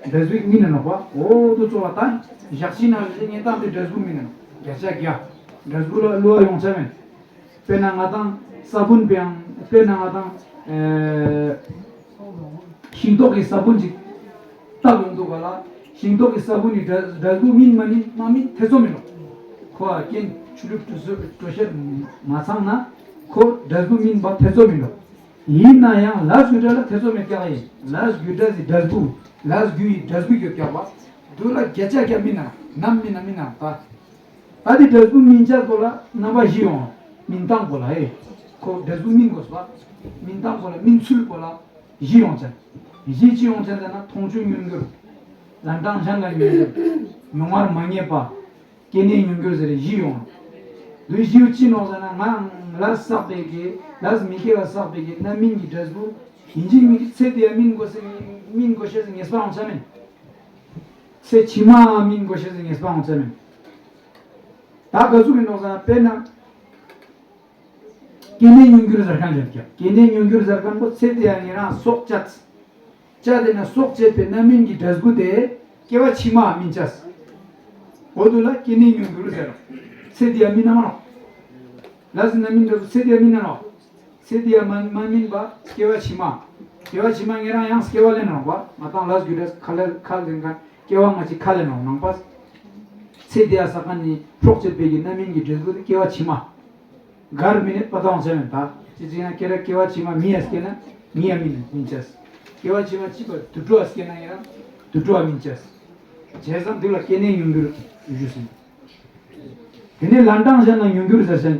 འབྲས་བུ་སྨིན་ནོ་པ། འོ་དུ་ཚོ་བ་ད་ཞག་ཤི་ན་ཞེ་ངེས་དང་དེ་འབྲས་བུ་སྨིན་ནོ། བརྒྱ་ཆ་བརྒྱ། འབྲས་བུ་ལ་བསླུ་བ་ཡོང་ཆ་མེད། དཔེར་ན་ང་དང་ས་བོན་པའང་དཔེར་ན་ང་དང་ཨེ་ཤིང་ཏོག་གི་ས་བོན་ཅིག་བཏབ་ཡོང་འདུག་ག་ལ། ཤིང་ཏོག་གི་ས་བོན་ནི་འབྲས་འབྲས་བུ་སྨིན་མ་སྨིན་མ་སྨིན་ཐེ་ཚོམ་མི་འདུག་ཁོ་ཨ་རྐྱེན་ཆུ་ལུད་དྲོད་གཤེར་དྲོད་གཤེར་མ་ཚང་ན་ཁོ་འབྲས་བུ་སྨིན་པ་ཐེ་ཚོམ་མི་འདུག་ཡིན་ན་ཡང་ལས་རྒྱུ་འབྲས་ལ་ཐེ་ཚོམ་མེད་ཀྱག་ཡིན། ལས་རྒྱུ་འབྲས་ཀྱི་འབྲས་བུ། ལས་རྒྱུ་ཡི་འབྲས་བུ་ཡོད་ཀྱག་པ། འདུག་ལ་བརྒྱ་ཆ་བརྒྱ་མིན་ན་ནམ་མིན་ན་མིན་ན་ད། ད་དེ་འབྲས་བུ་སྨིན་བྱ་སྐོར་ལ་རྣམ་པ་བཞི་ཡོང་། སྨིན་སྟངས་སྐོར་ལ་ཨེ། ཁོ་འབྲས་བུ་སྨིན་དགོས་པ། སྨིན་སྟངས་སྐོར་ལ་སྨིན་ཚུལ་སྐོར་ལ་བཞི་ཡོང་ཅན། བཞི་ཅི་ཡོང་ཅན་ཟེར་ན་མཐོང་ཆོས་མྱོང་འགྱུར། ལན་གྲངས་གཞན་ལ་མྱོང་འགྱུར། མྱོང་བར་མ་ངེས་པ། སྐྱེ་གནས་མྱོང་འགྱུར་ཟེར་བཞི་ཡོང་། འདི་བཞི་ཡོད་ཅི་ནོག་ཟེར་ན་ང་ལས་བསགས་པའི་གི་ལས་མི་དགེ་བ་བསགས་པའི་གི་རྣམ་སྨིན་གྱི་འབྲས་བུ། ཡིན་གཅིག་མིན་གཅིག་ཚེ་འདི་ཡང་སྨིན་དགོས་ཟེར་སྨིན་དགོས་ཤེས་ཟེར་ངེས་པ་འོང་ཆ་མིན། ཚེ་ཕྱི་མ་སྨིན་དགོས་ཤེས་ཟེར་ངེས་པ་འོང་ཆ་མིན། ད་ག་ཟུག་གི་ནོག་ཟེར་ན་དཔེར་ན། སྐྱེ་གནས་མྱོང་འགྱུར་ཟེར་མཁན་ཡོད་ཀྱང་སྐྱེ་གནས་མྱོང་འགྱུར་ཟེར་མཁན་པོ་ཚེ་འདི་ཡང་ཉེ་རང་སྲོག་བཅད། བཅད་དེ་ན་སྲོག་བཅད་པའི་རྣམ་སྨིན་གྱི་འབྲས་བུ་དེ་སྐྱེ་བ་ཕྱི་མ་སྨིན་བྱས། འོ་དུ་ལ་སྐྱེ་གནས་མྱོང་འགྱུར་ཟེར། ཚེ་འདི་ཡང་སྨིན་ན་མ་ནོག་ལས་ཀྱི་རྣམ་སྨིན་འབྲས་བུ་ཚེ་འདི་ཡང་སྨིན་ན་ནོག་ཚེ་འདི་ཡང་མ་མ་སྨིན་པ་སྐྱེ་བ་ཕྱི་མ། སྐྱེ་བ་ཕྱི་མ་ཉེ་རང་ཡང་སྐྱེ་བ་ལེན་ནོག་པ་ང་དང་ལས་རྒྱུ་འབྲས་ཁ་ལས་ཁ་ལེན་མཁན་སྐྱེ་བ་ང་ཅིག་ཁ་ལེན་ནོག་ནང་པ། ཚེ་འདི་ཡང་ས་ཁ་ནི་སྲོག་བཅད་པའི་གི་རྣམ་སྨིན་གྱི་འབྲས་བུ་དེ་སྐྱེ་བ་ཕྱི་མ། གར་མི་ནི་པ་དང་བྱ་མེད་པ། ཅི་ཅི་ཡང་སྐྱེ་ར་སྐྱེ་བ་ཕྱི་མ་མི་ཡ་སྐྱེ་ན་མི་ཡ་མི་ནི་སྨིན་བྱས། སྐྱེ་བ་ཕྱི་མ་ཅི་པ་དུད་འགྲོ་བ་སྐྱེ་ན་ཡང་དུད་འགྲོ་བ་སྨིན་བྱས། བྱས་ཙང་འདི་ལ་སྐྱེ་གནས་མྱོང་འགྱུར་ཞུ་ཟིན། དེ་ནས་ལན་གྲངས་གཞན་ལ་མྱོང་འགྱུར་ཟེར་ཞེན་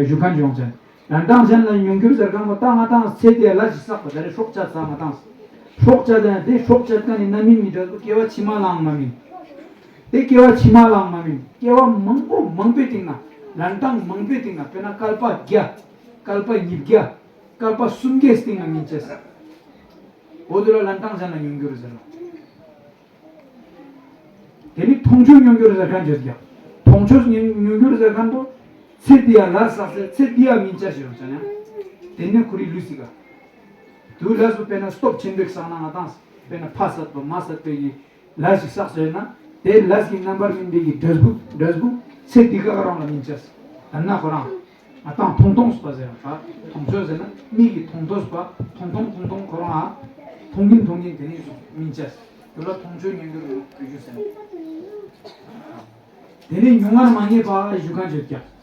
ཞུ་མཁན་ཡོང་ཅན། ལན་གྲངས་གཞན་ལ་མྱོང་འགྱུར་ཟེར་མཁན་པོ་ད་ང་དང་ཚེ་འདི་ལ་ཞིག་བསགས་པ་ད་རེ་སྲོག་བཅད་ས་ང་དང་། སྲོག་བཅད་ད་དེ་སྲོག་བཅད་མཁན་ནི་རྣམ་སྨིན་གྱི་འབྲས་བུ་སྐྱེ་བ་ཕྱི་མ་ལའང་མ་སྨིན། དེ་སྐྱེ་བ་ཕྱི་མ་ལའང་མ་སྨིན། སྐྱེ་བ་མང་པོ་མང་པོའི་སྟེང་ན། ལན་གྲངས་མང་པོའི་སྟེང་ན་དཔེར་ན་བསྐལ་པ་བརྒྱ། བསྐལ་པ་ཉིས་བརྒྱ། བསྐལ་པ་སུམ་བརྒྱའི་སྟེང་ན་སྨིན་བྱས། འོ་དུ་ལ་ལན་གྲངས་གཞན་ལ་མྱོང་འགྱུར་ཟེར་ནོ། དེ་ནི་མཐོང་ཆོས་མྱོང་འགྱུར་ཟེར་མཁན་བརྗོད་ཀྱང་། མཐོང་ཆོས་མྱོང་འགྱུར་ཟེར་མཁན་པོ། ཚེ་འདི་ཡང་ལ་བསགས་ཚེ་ཚེ་འདི་ཡང་སྨིན་བྱས་ཞེས་བྱ་ན། དེ་ནི་ཁོ་རའི་ལུས་སི་ག་དུ་ལས་སུ་དཔེར་ན་སྟོབས་ཆེན་པོའི་བསགས་ན་ང་དང་། དཔེར་ན་ཕ་བསད་པ་མ་བསད་པའི་གི་ལས་ཤིག་བསགས་ཟེར་ན། དེ་ལས་ཀྱི་རྣམ་པར་སྨིན་པའི་གི་འབྲས་བུ་འབྲས་བུ་ཚེ་འདི་ག་རང་ལ་སྨིན་བྱས། ད་ན་ཁོ་རང་། ང་དང་མཐོང་མཐོང་སུ་པ་ཟེར་བ། མཐོང་ཆོས་ཟེར་ན་མིག་གི་མཐོང་ཐོས་པ། མཐོང་མཐོང་མཐོང་མཐོང་ཁོ་རང་ཨ། མཐོང་གིན་མཐོང་གིན་དེ་ནས་སུ་སྨིན་བྱས། དུ་ལ་མཐོང་ཆོས་མྱོང་འགྱུར་རུ་ཞུ་ཟེར། དེ་ནས་མྱོང་བར་མ་ངེས་པ་ཞུ་མཁན་བརྗོད་ཀྱང་།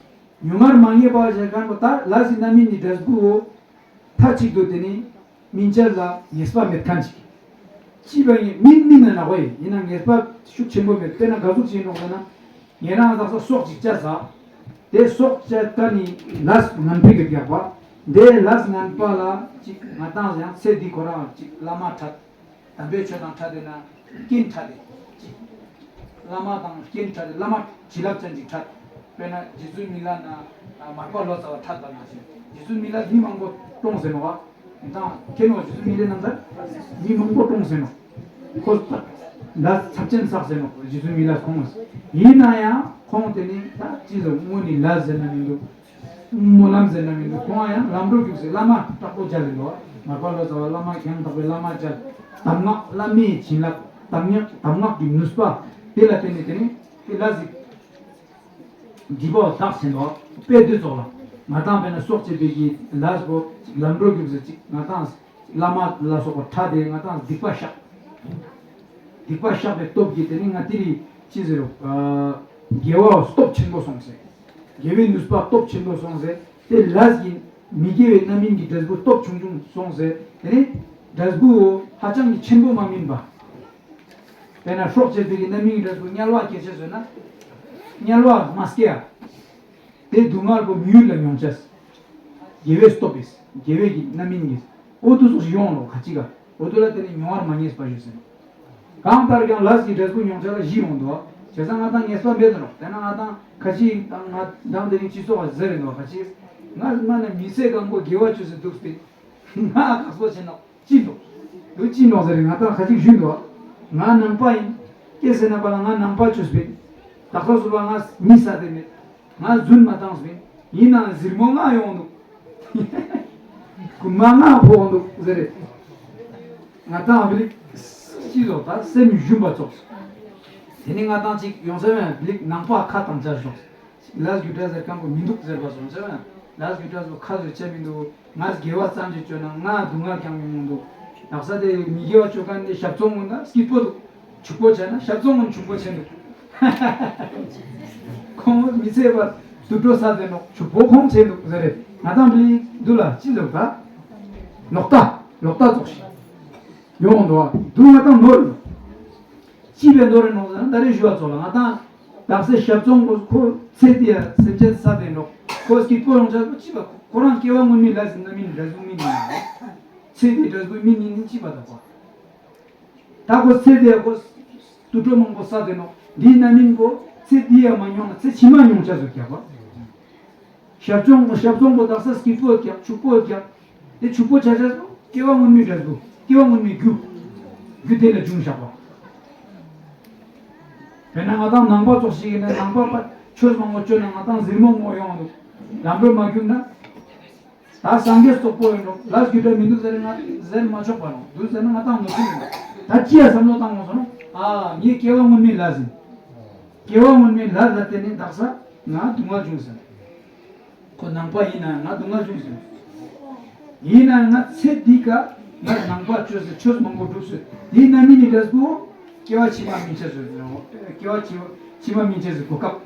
མྱོང་བར་མ་ངེས་པ་ཞེས་མཁན་པོ་ད་ལས་ཀྱི་རྣམ་སྨིན་གྱི་འབྲས་བུའོ། མཐའ་གཅིག་ཏུ་དེ་ནི་སྨིན་བྱ་ལ་ངེས་པ་མེད་མཁན་ཅིག་ཅི་བ་ཡིན་མིན་མིན་ན་ནག་པ་ཡིན་ཡིན་ན་ངེས་པ་ཤུགས་ཆེན་པོ་མེད། དཔེར་ན་ག་ཟུག་ཅིག་ཡིན་ནོག་ཟེར་ན། ངེད་རང་ཟག་ས་སྲོག་ཅིག་བཅད་ས། དེ་སྲོག་བཅད་ཀ་ནི་ལས་ངན་པའི་གི་རྒྱག་པ། དེ་ལས་ངན་པ་ལ་ཅིག་ང་དང་ཡང་ཚེ་འདི་ཁོ་རང་ཅིག་བླ་མ་ཁྲིད། དམ་པའི་ཆོས་དང་ཕྲད་དེ་ན་རྐྱེན་ཕྲད་དེ། བླ་མ་དང་རྐྱེན་ཕྲད་དེ་བླ་མ་བྱིན་རླབས་ཅན་གྱི་ཕྲད། དཔེར་ན་རྗེ་བཙུན་མི་ལ་ན་མར་པ་ལོ་ཙཱ་བ་ཕྲད་པ་ནང་བཞིན་རྗེ་བཙུན་མི་ལ་མི་མང་པོ་བཀྲོངས་ཟེར་ནོ་བ། དང་ཁྱེད་ནོ་རྗེ་བཙུན་མི་ལ་ནང་ཚར་མི་མང་པོ་བཀྲོངས་ཟེར་ནོ། ཁོ་ད་ཚབས་ཆེན་བསགས་ཟེར་ནོ་རྗེ་བཙུན་མི་ལ་ཁོང་། ཡིན་ན་ཡང་ཁོང་དེ་ནི་ད་ཅི་ཟེར་དངོས་ནི་ལ་ཟེར་ན་མི་འདུག་སྨོན་ལམ་ཟེར་ན་མི་འདུག་ཁོང་ཡང་ལམ་འགྲོ་རྒྱུགས་སེ་བླ་མ་དྲག་པོ་མཇལ་ཡིན་ནོ། མར་པ་ལོ་ཙཱ་བ་བླ་མ་ཡང་དག་པའི་བླ་མ་མཇལ། གདམས་ངག་བླ་མའི་བྱིན་རླབས་གདམས་ངག་གདམས་ངག་གི་ནུས་པ་དེ་ལ་བརྟེན་ནས་དེ་ནི་དེ་ལ་གཟིགས། སྒྲིབ་པ་བདག་ཆེན་པོ་དཔེ་དུས་ཚོགས་ལ་ང་དང་དཔེར་ན་སྲོག་བཅད་པའི་གི་ལས་པོ་ལམ་འགྲོ་རྒྱུགས་སེ་ཅིག་ང་དང་བླ་མ་ལ་སོགས་པ་ཕྲད་དེ་ང་དང་སྡིག་པ་བཤགས། སྡིག་པ་བཤགས་པའི་སྟོབས་ཀྱིས་དེ་ནི་ང་དེ་རི་ཅི་ཟེར་རོ། དགེ་བ་སྟོབས་ཆེན་པོ་སོང་ཟེར། དགེ་བའི་ནུས་པ་སྟོབས་ཆེན་པོ་སོང་ཟེར། དེ་ལས་ཀྱི་མི་དགེ་བའི་རྣམ་སྨིན་གྱི་འབྲས་བུ་སྟོབས་ཆུང་ཆུང་སོང་ཟེར། དེ་ནི་འབྲས་བུ་ཧ་ཅང་གི་ཆེན་པོ་མ་སྨིན་པ། དཔེར་ན་སྲོག་བཅད་པའི་གི་རྣམ་སྨིན་གྱི་འབྲས་བུ་དམྱལ་བ་སྐྱེ་ཆེ་ཟེར་ན། དམྱལ་བ་མ་སྐྱེ་ཡ། དེ་སྡུག་བསྔལ་པོ་མི་ཡུལ་ལ་མྱོང་ཆེས། དགེ་བའི་སྟོབས་པས་དགེ་བའི་གི་རྣམ་སྨིན་གྱིས། འོ་དུ་སོགས་ཡོང་ལོ་ཁ་ཅིག་ག་འོ་དུ་ལ་དེ་ནི་མྱོང་བར་མ་ངེས་པ་ཞུ་ཟེར། གང་ལྟར་ཀྱང་ལས་ཀྱི་འབྲས་བུ་མྱོང་ཆ་ལ་བཞི་ཡོང་འདུག་བྱས་ཙང་ང་དང་ངེས་པ་མེད་དུ་ནོ། དེ་ན་ང་དང་ཁ་ཅིག་དང་ང་དང་དེ་རིང་སྤྱི་ཚོགས་བ་ཟེར་རེད་ནོ་ཁ་ཅིག་ང་མ་ན་མི་ཚེ་གང་པོ་དགེ་བ་བཅོས་སུ་འདུག་སྟེ། ང་ཁག་པོ་ཆེ་ནོ། ཅི་འདུག་འདུག་ཅི་འདུག་ཟེར་ང་དང་ཁ་ཅིག་ཞུས་འདུག་ང་ནང་པ་ཡིན། སྐྱེ་སེ་ན་པ་ལ་ང་ནང་པ་ཆོས་པིན། ད་ཁ་སུ་པ་ང་མི་ས་དེ་མེད། ང་རྫུན་མ་བཏང་སྤིན། ཡིན་ནང་གཟིར་མོ་ང་ཡོང་འདུག་རྐུན་མ་ང་ཕོག་འདུག་ཟེར་རེད། ང་དང་བི་ལིག་ཅི་ལོ་ད་སེམས་ཞུམ་པ་ཚོགས། དེ་ནི་ང་དང་ཅིག་ཡོང་ས་མེད་བི་ལིག་ནང་པ་ཁ་དང་ཆ་ཤོག་ལས་རྒྱུ་འབྲས་ཟེར་མཁན་པོ་མི་འདུག་ཟེར་བ་སོང་ཟེར་བ། ལས་རྒྱུ་འབྲས་སུ་ཁ་བཟོས་བྱས་མི་འདུག་ང་དགེ་བ་ཙམ་ཅིག་བཅོས་ན་ང་སྡུག་བསྔལ་ཀྱང་མི་འོང་འདུག་ལག་ས་དེ་མི་དགེ་བ་བཅོས་མཁན་དེ་ཞབས་བཙོང་འོང་ན་སྐྱིད་པོ་འདུག་ཕྱུག་པོ་བྱས་ན་ཞབས་བཙོང་འོང་ཕྱུག་པོ་བྱས་འདུག་ཁོང་མི་ཚེ་བར་དུད་འགྲོ་ས་དེ་ནོག་ཕྱུག་པོ་ཁོང་བྱས་འདུག་ཟེར་རེད། ང་དང་བི་ལི་འདུག་ལ་ཅི་ལབ་ད། ལོག་ལྟ། ལོག་ལྟ་ཙོགས་ཤིག་ཡོང་འདུག་བ། འདུག་ང་དང་ནོར་རེད། ཅི་བས་ནོར་རེད་ནོར་ཟེར་ན། ད་རེས་ཞུ་བ་ཚོ་ལ་ང་དང་དག་ས་ཞབས་བཙོང་གོ་ཁོ་ཚེ་འདིའི་སེམས་ཅན་ས་དེ་འགྲོ། ཁོ་སྐྱིད་པོ་ཡོང་ཆ་ཁོ་ཅི་བ་ཁོ་རང་སྐྱེ་བ་སྔོན་མའི་ལས་ཟིན་ན་མིན་འབྲས་བུ་མིན་ཡིན། ཚེ་འདིའི་འབྲས་བུ་མིན་ཡིན་ཅི་བ་ད་གོ། ད་ཁོ་ཚེ་འདིའི་ཁོ་དུད་འགྲོ་མང་པོ་ས་དེ་ནོ། འདིའི་ན་མིན་གོ་ཚེ་འདི་ཡ་མ་མྱོང་ན་ཚེ་ཕྱི་མ་མྱོང་ཆ་ཟོ་རྒྱག་པ། ཞབས་བཙོང་ཞབས་བཙོང་པོ་དག་ས་སྐྱིད་པོ་རྒྱག་ཕྱུག་པོ་རྒྱག་དེ་ཕྱུག་པོ་ཆ་ཆ་སོ་སྐྱེ་བ་སྔོན་མའི་འབྲས་བུ་སྐྱེ་བ་སྔོན་མའི་རྒྱུ། རྒྱུ་དེ་ལ་འབྱུང་བཞག་པ། དཔེར་ན་ང་དང་ནང་པ་ཙོགས་ཤིག་ཡིན་ན་ནང་པ་པ་ཆོས་མང་པོ་བཅོས་ན་ང་དང་ཟིལ་མོ་མོ་ཡོང་འདུག་ལམ་འགྲོ་མ་བརྒྱུད་ན། ད་སངས་རྒྱས་རྟོགས་པོ་ཡིན་འགྲོ་ལས་རྒྱུ་འབྲས་མི་འདུག་ཟེར་ང་ཟེར་མ་ཆོག་པ་རུང་འདུག་ཟེར་ན་ང་དང་ནོར་སྲིད་མི་འདུག་ད་ཅི་ཡ་བསམ་བློ་བཏང་དགོས་སོང་ཨ་ངའི་སྐྱེ་བ་སྔོན་མའི་ལས་ཟིན། སྐྱེ་བ་སྔོན་མའི་ལས་ལ་བརྟེན་ནས་དག་ས་ང་སྡུག་བསྔལ་བྱུང་ཟིན། ཁོ་ནང་པ་ཡིན་ན་ང་སྡུག་བསྔལ་བྱུང་ཟིན། ཡིན་ན་ང་ཚེ་འདི་ཀ་ང་ནང་པ་བཅོས་ཟིན་ཆོས་མང་པོ་སྒྲུབ་ཟིན་འདིའི་རྣམ་སྨིན་གྱི་འབྲས་བུ་སྐྱེ་བ་ཕྱི་མ་སྨིན་ཆ་ཟིན་སྐྱེ་བ་ཕྱི་ཕྱི་མ་སྨིན་ཆ་ཟིན་གོ་སྐབས་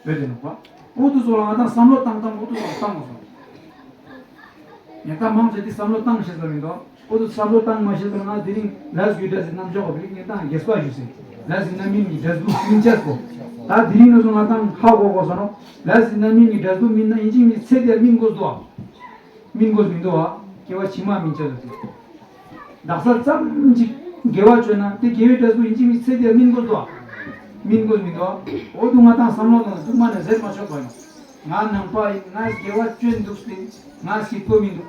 བོད་དེ་ནང་པ་འོ་དུ་སོགས་ལ་ང་དང་བསམ་བློ་བཏང་བཏང་འོ་དུ་སོགས་བཏང་མ་སོང་། ངས་ད་མང་ཆེ་འདི་བསམ་བློ་བཏང་ཤེས་པ་མི་འདུག་འོ་དུ་བསམ་བློ་བཏང་མ་ཤེས་པ་ང་དེ་རིང་ལས་རྒྱུ་འབྲས་ཟིན་རྣམ་གཞག་གོ་བ་ལིག་ངས་ད་རྒྱས་པ་ཞུ་ཟིན་ལས་ཟིན་རྣམ་སྨིན་གྱི་འབྲས་བུ་སྨིན་ཆས་གོ་ད་དེ་རིང་ང་ཚོ་ང་དང་ཧ་གོ་གོ་སོང་ནོ་ལས་ཟིན་རྣམ་སྨིན་གྱི་འབྲས་བུ་སྨིན་ན་ཡིན་གཅིག་མིན་ཚེ་དེར་སྨིན་དགོས་འདུག་ཨ། སྨིན་དགོས་མི་འདུག་ཨ། སྐྱེ་བ་ཕྱི་མ་སྨིན་ཆས་འདུག་ཟིན། དག་ས་ཙམ་ཅིག་དགེ་བ་བཅོས་ན་དེ་དགེ་བའི་འབྲས་བུ་ཡིན་གཅིག་མིན་ཚེ་དེར་སྨིན་དགོས་འདུག་ཨ། སྨིན་དགོས་མི་འདུག་ཨ། འོ་དུ་ང་དང་བསམ་བློ་དང་དུ་མ་ནས་ཟེར་མ་ཆོག་པ་ཡིན། ང་ནང་པ་ཡིན་ང་དགེ་བ་བཅོས་འདུག་ཟིན་ང་སྐྱིད་པོ་མི་འདུག་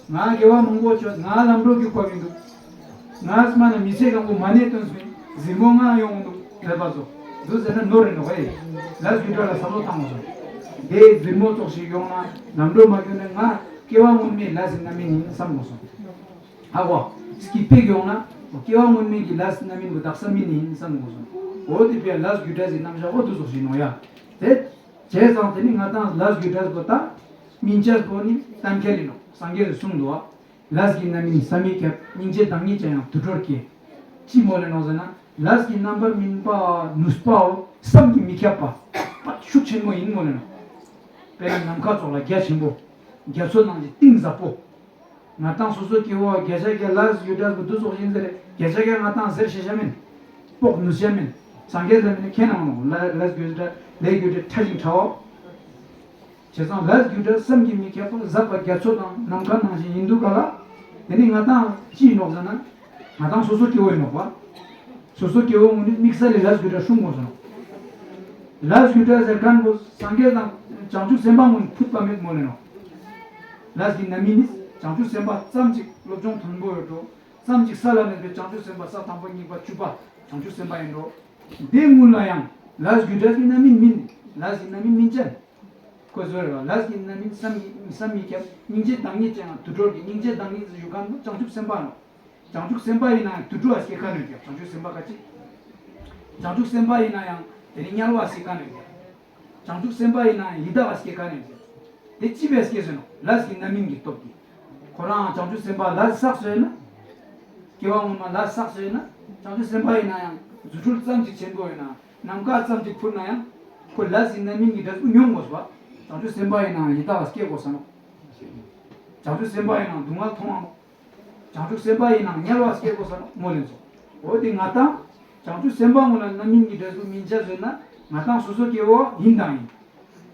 ང་དགེ་བ་མང་པོ་བཅོས་ང་ལམ་འགྲོ་རྒྱུག་པ་མི་འདུག་ང་སྨ་ན་མི་ཚེ་གང་པོ་མ་ནས་སྟོན་ཟིན་ཟིན་མོ་ང་ཡོང་འདུག་ལས་པ་ཚོ་འདུག་ཟེར་ན་ནོར་རེད་ནོ་ཧེ། ལས་རྒྱུ་འབྲས་ལ་བསམ་བློ་བཏང་དགོས་སོང་། དེ་ཟིན་མོ་ཙོགས་ཤིག་ཡོང་ན་ལམ་འགྲོ་མ་བརྒྱུད་ན་ང་སྐྱེ་བ་སྔོན་མའི་ལས་ཟིན་རྣམ་སྨིན་ཡིན་བསམ་དགོས་སོང་། ཧ་གོ། སྐྱིད་པོ་ཡོང་ན་སྐྱེ་བ་སྔོན་མའི་གི་ལས་ཟིན་རྣམ་སྨིན་གི་དག་ས་སྨིན་ཡིན་བསམ་དགོས་སོང་། འོ་དེ་པའི་ལས་རྒྱུ་འབྲས་ཟིན་རྣམ་གཞག་འོ་འདུག་ཙོགས་ཤིག་ནོ་ཡ། དེ། བྱས་ཙང་དེ་ནི་ང་དང་ལས་རྒྱུ་འབྲས་པོ་དང་སྨིན་བྱ་པོ་ནི་གཏན་འཁེལ་ཡིན་ནོ། སངས་རྒྱས་སུ་གསུངས་འདུག་བ། ལས་ཀྱི་རྣམ་སྨིན་བསམ་མི་ཁྱབ། སྙིང་རྗེ་བདག་ཉིད་ཀྱང་ཡང་དུད་འགྲོར་སྐྱེ། ཅི་མོ་ལེ་ནོ་ཟེར་ན། ལས་ཀྱི་རྣམ་པར་སྨིན་པ་ནུས་པའོ་བསམ་གྱིས་མི་ཁྱབ་པ། པ་ཤུགས་ཆེན་མོ་ཡིན་མོ་ལེ་ནོ། དཔེར་ན་ནམ་མཁའ་ཙོགས་ལ་རྒྱ་ཆེན་པོ། རྒྱ་མཚོ་ནང་གི་གཏིང་ཟབ་པོ། ང་དང་སོ་སོ་སྐྱེ་བོ་བརྒྱ་ཆ་བརྒྱ་ལས་རྒྱུ་འབྲས་པོ་འདུ་ཚོགས་ཡིན་ཟེར་བརྒྱ་ཆ་བརྒྱ་ང་དང་ཟེར་ཤེས་བྱ་མིན། དཔོག་ནུས་བྱ་མིན། སངས་རྒྱས་ལ་མིན་ཁྱེད་ནང་ནོ་ལ་ལས་རྒྱུ་འབྲས་ལས་རྒྱུ་འབྲས་ཕྲ་ཞིང་ཕྲའོ། བྱས་ཙང་ལས་རྒྱུ་འབྲས་བསམ་གྱིས་མི་ཁྱབ་པ་ཟབ་པ་རྒྱ་མཚོ་དང་ནམ་མཁའ་ནང་བཞིན་ཡིན་འདུག་ག་ལ། དེ་ནི་ང་དང་ཅི་ཡིན་ནོག་ཟེར་ན། ང་དང་སོ་སོ་སྐྱེ་བོ་ཡིན་ནོག་པ། སོ་སོ་སྐྱེ་བོ་ངོ་ནི་དམིགས་བསལ་ལས་ལས་རྒྱུ་འབྲས་སྲུང་དགོས་སོ་ནོ། ལས་རྒྱུ་འབྲས་ཟེར་མཁན་པོ་སངས་རྒྱས་དང་བྱང་ཆུབ་སེམས་དཔའ་ངོ་ནི་ཕུད་པ་མེད་མོ་ལེ་ནོ། ལས་ཀྱི་རྣམ་སྨིན་ནི་བྱང་ཆུབ་སེམས་དཔའ་ཙམ་ཅིག་སློབ་སྦྱོང་མཐོན་པོ་ཡོད་འགྲོ། ཙམ་ཅིག་ས་ལ་གནས་པའི་བྱང་ཆུབ་སེམས་དཔའ་ས་དང་པོ་གཉིས་པ་བཅུ་པ་བྱང་ཆུབ་སེམས་དཔའ་ཡིན་འགྲོ། འདི་སྔོན་ལ་ཡང་ལས་རྒྱུ་འབྲས་ཀྱི་རྣམ་སྨིན་སྨིན། ལས་ཀྱི་རྣམ་སྨིན་སྨིན་ཅན། ཁོས་བཟོས་རེད་བ། ལས་ཀྱི་རྣམ་སྨིན་བསམ་མི་བསམ་མི་ཁྱབ། སྙིང་རྗེ་བདག་ཉིད་ཅན་ཡང་དུད་འགྲོར་གྱི་སྙིང་རྗེ་བདག་ཉིད་ཀྱི་ཡུལ་གང་དུ་བྱང་ཆུབ་སེམས་དཔའ་ནོ། བྱང་ཆུབ་སེམས་དཔའ་ཡིན་ན་ཡང་དུད་འགྲོ་བ་སྐྱེ་ཁ་ནས་ཀྱང་བྱང་ཆུབ་སེམས་དཔའ་ག་ཅི། བྱང་ཆུབ་སེམས་དཔའ་ཡིན་ན་ཡང་དེ་ནི་དམྱལ་བ་སྐྱེ་ཁ་ནས་ཀྱང་། བྱང་ཆུབ་སེམས་དཔའ་ཡིན་ན་ཡང་ཡི་དྭགས་བ་སྐྱེ་ཁ་ནས་ཀྱང་། དེ་ཅི་བས་སྐྱེ་ཟེར་ནོ། ལས་ཀྱི་རྣམ་སྨིན་གྱི་སྟོབས་ཀྱིས། ཁོ་རང་བྱང་ཆུབ་སེམས་དཔའ་ལས་བསགས་ཟེར་ན། སྐྱེ་བ་སྔོན་མ་ལས་བསགས་ཟེར་ན། བྱང་ཆུབ་སེམས་དཔའ་ཡིན་ན་ཡང་རྫུ་འཕྲུལ་ཙམ་ཅིག་ཆེན་པོ་ཡིན་ན། ནམ་མཁའ་ཙམ་ཅིག་འཕུར་ན་ཡང་། ཁོ་ལས་ཀྱི་རྣམ་སྨིན་གྱི་འབྲས་བུ་མྱོང་དགོས་པ། བྱང་ཆུབ་སེམས་དཔའ་ཡིན་ན་ཡང་ཡི་དྭགས་བ་སྐྱེ་དགོས་ས་ནོ། བྱང་ཆུབ་སེམས་དཔའ་ཡིན་ན་སྡུག་བསྔལ་མཐོང་བ་ནོ། བྱང་ཆུབ་སེམས་དཔའ་ཡིན་ན་དམྱལ་བ་སྐྱེ་དགོས་ས་ནོ་མོ་ལེན་ཚོ། འོ་དེ་ང་དང་། བྱང་ཆུབ་སེམས་དཔའ་ངོ་ལ་རྣམ་སྨིན་གྱི་འབྲས་བུ་སྨིན་བྱ་བཟོས་ན་ང་དང་སོ་སོ་སྐྱེ་བོ་ཡིན་དང་ཡིན།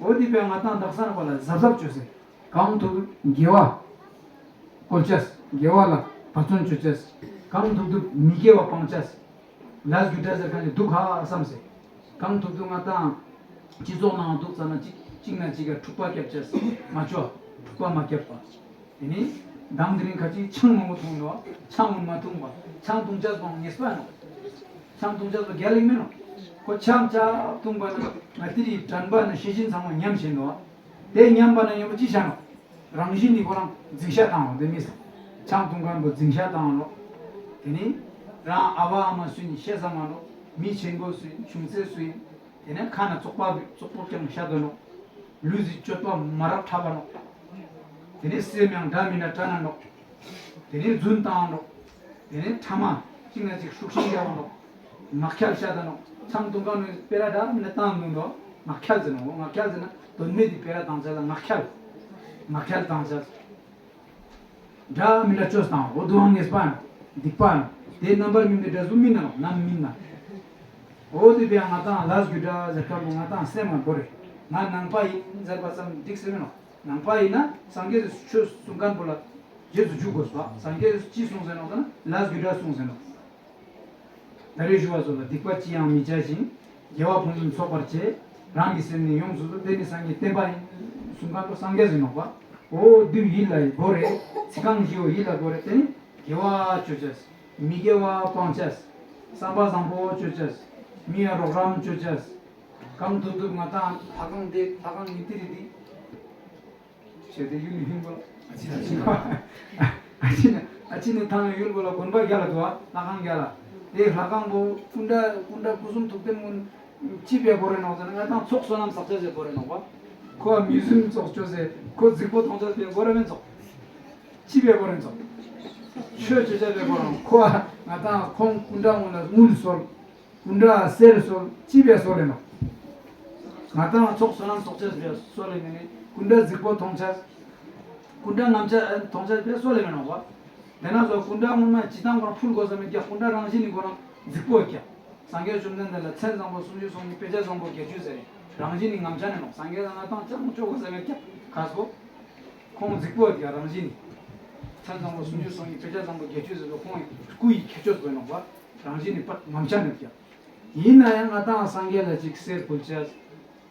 འོ་དེ་པས་ང་དང་དག་ས་ནང་པ་ལ་གཟབ་གཟབ་བྱོས་ཟེར། གང་ཐུབ་ཐུབ་དགེ་བ་བཀོལ་བྱས། དགེ་བ་ལ་འབད་བརྩོན་བྱོས་བྱས། གང་ཐུབ་ཐུབ་མི་དགེ་བ་སྤང་བྱས། ལས་རྒྱུ་འབྲས་ཟེར་མཁན་ནི་སྡུག་ཧ་བསམ་ཟེར། གང་ཐུབ་ཐུབ་ང་དང་སྤྱི་ཚོགས་ནང་འདུག་ཙ་ན་གཅིག་གཅིག་ན་གཅིག་ག་འཁྲུག་པ་བརྒྱབ་བྱས་མ་བྱོས། འཁྲུག་པ་མ་བརྒྱབ་པ། དེ་ནི་མདང་དེ་རིང་ཁ་ཅིག་ཆང་མང་པོ་འཐུང་ནོ། ཆང་སྔོན་མ་འཐུང་བ། ཆང་འཐུང་བྱས་སོང་ངེས་པ་ནོ། ཆང་འཐུང་བྱས་སོང་རྒྱལ་ལེགས་མེད་ནོ། ཁོ་ཆང་ཅག་འཐུང་པ་ན་ང་དེ་རིགས་དྲན་པ་ན་ཤེས་བཞིན་ཚང་མ་ཉམས་བཞིན་ནོ། དེ་ཉམས་པ་ན་ཉམས་པ་ཅི་བྱ་ནོ། རང་བཞིན་ནི་ཁོ་རང་འཛིང་ཤ་བཏང་བ་དེ་མིན། ཆང་འཐུང་མཁན་པོ་འཛིང་ཤ་བཏང་བ་ནོ། དེ་ནི་རང་ཨ་བ་ཨ་མ་སུ་ཡིན་ཤེས་ས་མ་ནོ། མི་ཆེན་པོ་སུ་ཡིན་ཆུང་ཚེ་སུ་ཡིན། དེ་ནས་ཁ་ན་བཙོག་པ་བཙོག་པོ་ཀྱང་བཤད་དོ་ནོ། ལུས་ཀྱི་སྤྱོད་པ་མ་རབས་འཁྲབ་པ་ནོ། དེ་ནས་སེམས་ཡང་འདྲ་མིན་ན་དྲན་ན་ནོ། དེ་ནས་རྫུན་བཏང་ནོ། དེ་ནས་ཕྲ་མ་གཅིག་ན་གཅིག་ཤུགས་ཤིང་རྒྱག་ནོ། ངག་འཁྱལ་བཤད་ད་ནོ། ཆང་འཐུང་གང་ནས་སྤེ་ར་འདྲ་མིན་ན་བཏང་འདུག་ནོ། ངག་འཁྱལ་ཟེར་ནོ། ངག་འཁྱལ་ཟེར་ན་དོན་མེད་དེ་སྤེ་ར་བཏང་ཆ་ལ་ངག་འཁྱལ། ངག་འཁྱལ་བཏང་ཆ། འདྲ་མི་འདྲ་བཅོས་དང་འོ་དུའང་ངེས་པ་ཡིན། སྡིག་པ་ཡིན། དེ་རྣམ་པར་སྨིན་པའི་འདྲ་གཟུགས་མིན་ན་ནམ་མིན་ན། འོ་དེ་བས་ང་དང་ལས་རྒྱུ་འདྲ་ཟེར་ཁ་པོ་ང་དང་སེམས་མ་བོར་རེད། ང་ནང་པ་ཡིན་ཟེར་བ་ཙམ་འགྲིག་ཟེར་མིན་ནོ། ནང་པ་ཡིན་ན་སངས་རྒྱས་ཆོས་གསུང་མཁན་པོ་ལ་རྗེས་སུ་འཇུག་དགོས་པ། སངས་རྒྱས་ཅི་གསུངས་ཟེར་ནོ་ད་ན་ལས་རྒྱུ་འདྲ་གསུངས་ཟེར་ནོ། ད་རེས་ཞུ་བ་ཚོ་ལ་སྡིག་པ་ཅི་ཡང་མི་བྱ་ཞིང་། དགེ་བ་ཕུན་སུམ་ཚོགས་པར་བྱེད། རང་གི་སེམས་ནི་ཡོངས་སུ་རྫོགས། དེ་ནི་སངས་རྒྱས་བསྟན་པ་ཡིན། གསུང་མཁན་པོ་སངས་རྒྱས་ཡིན་ནོ་པ། འོ་དུས་ཡིད་ལ་བོར་རེད། ཚིག་རྐང་བཞི་བོ་ཡིད་ལ་བོར་རེད། དེ་ནི་དགེ་བ་སྤྱོད་བྱ། མི་དགེ་བ་སྤང་བྱ། བསམ་པ་བཟང་པོ་སྤྱོད་བྱ། མི་ཡ་རོགས་རམ་སྤྱོད་བྱ། གང་ཐུབ་ཐུབ་ང་དང་ལྷ་ཁང་དེ་ལྷ་ཁང་ཉིན་ཏི་རི་དེ། བྱས་ཏེ་ཡུལ་ལ་ཡིན་པ་ལ། ཨ་ཅི་ན་ཨ་ཅི་ན་ཐང་ཡུལ་པོ་ལ་དགོན་པ་རྒྱ་ལ་འདུག་ཨ། ལྷ་ཁང་རྒྱ་ལ། དེ་ལྷ་ཁང་པོ་སྐུ་འདྲ་སྐུ་འདྲ་སྐུ་གསུང་ཐུགས་རྟེན་ཀུན་ཅི་བས་བོར་རེ་ནོག་ཟེར་ན། ང་དང་ཚོགས་བསོད་ནམས་བསགས་བྱ་ཟེར་བོར་རེ་ནོག་པ། ཁོ་མི་བཟུམ་ཚོགས་བཅོས་ཟེར། ཁོ་རྫིག་པོ་མཐོང་བྱ་ཟེར་བོར་རེ་མིན་ཚོགས། ཅི་བས་བོར་རེ་ཚོགས། ཆོས་བྱེད་བྱ་བས་བོར་རེ་ནོག། ཁོ་ང་དང་ཁོང་སྐུ་འདྲ་ངོ་ལ་དངུལ་གསོལ། སྐུ་འདྲ་གསེར་གསོལ་ཅི་བས་གསོལ་ལེ་ནོ། ང་དང་ཚོགས་བསོད་ནམས་ཚོགས་ཆ་བས་གསོལ་ལེ་མིན་ནི། སྐུ་འདྲ་རྫིག་པོ་མཐོང་ཆ། སྐུ་འདྲ་ངམ་ཆ་མཐོང་ཆ་བས་གསོལ་ལེ་མིན་ནོ་བ། དེ་ན་ཚོ་སྐུ་འདྲ་སྔོན་མ་ཇི་ལྟར་ཁོ་རང་ཕུལ་དགོས་ས་མེད་ཀྱང་སྐུ་འདྲ་རང་བཞིན་ནི་ཁོ་རང་རྫིག་པོ་ཀྱང་། སངས་རྒྱས་བཅོམ་ལྡན་འདས་ལ་མཚན་བཟང་པོ་སུམ་ཅུ་སོ་གཉིས་དཔེ་བྱད་བཟང་པོ་བརྒྱད་ཅུ་ཟེར་རེད། རང་བཞིན་ནི་ངམ་ཆ་ནི་ནོ། སངས་རྒྱས་ལ་ང་དང་ཅང་ཆོག་གོ་ས་མེད་ཀྱང་ཁ་སོ། ཁོང་རྫིག་པོ་ཡོད་ཀྱང་རང་བཞིན་ནི། མཚན་བཟང་པོ་སུམ་ཅུ་སོ་གཉིས་དཔེ་བྱད་བཟང་པོ་བརྒྱད་ཅུ་ཟེར་བའི་ཁོང་གི་སྐུ་ཡི་ཁྱད་ཆོས་དགོས་ནོ་བ། རང་བཞིན་ནི་པད་ངམ་ཆ་མེད་ཀྱང་། ཡིན་ན་ཡང་ང་དང་སངས་རྒྱས་ལ་ཅིག་གསེར་ཕུལ་ཆས།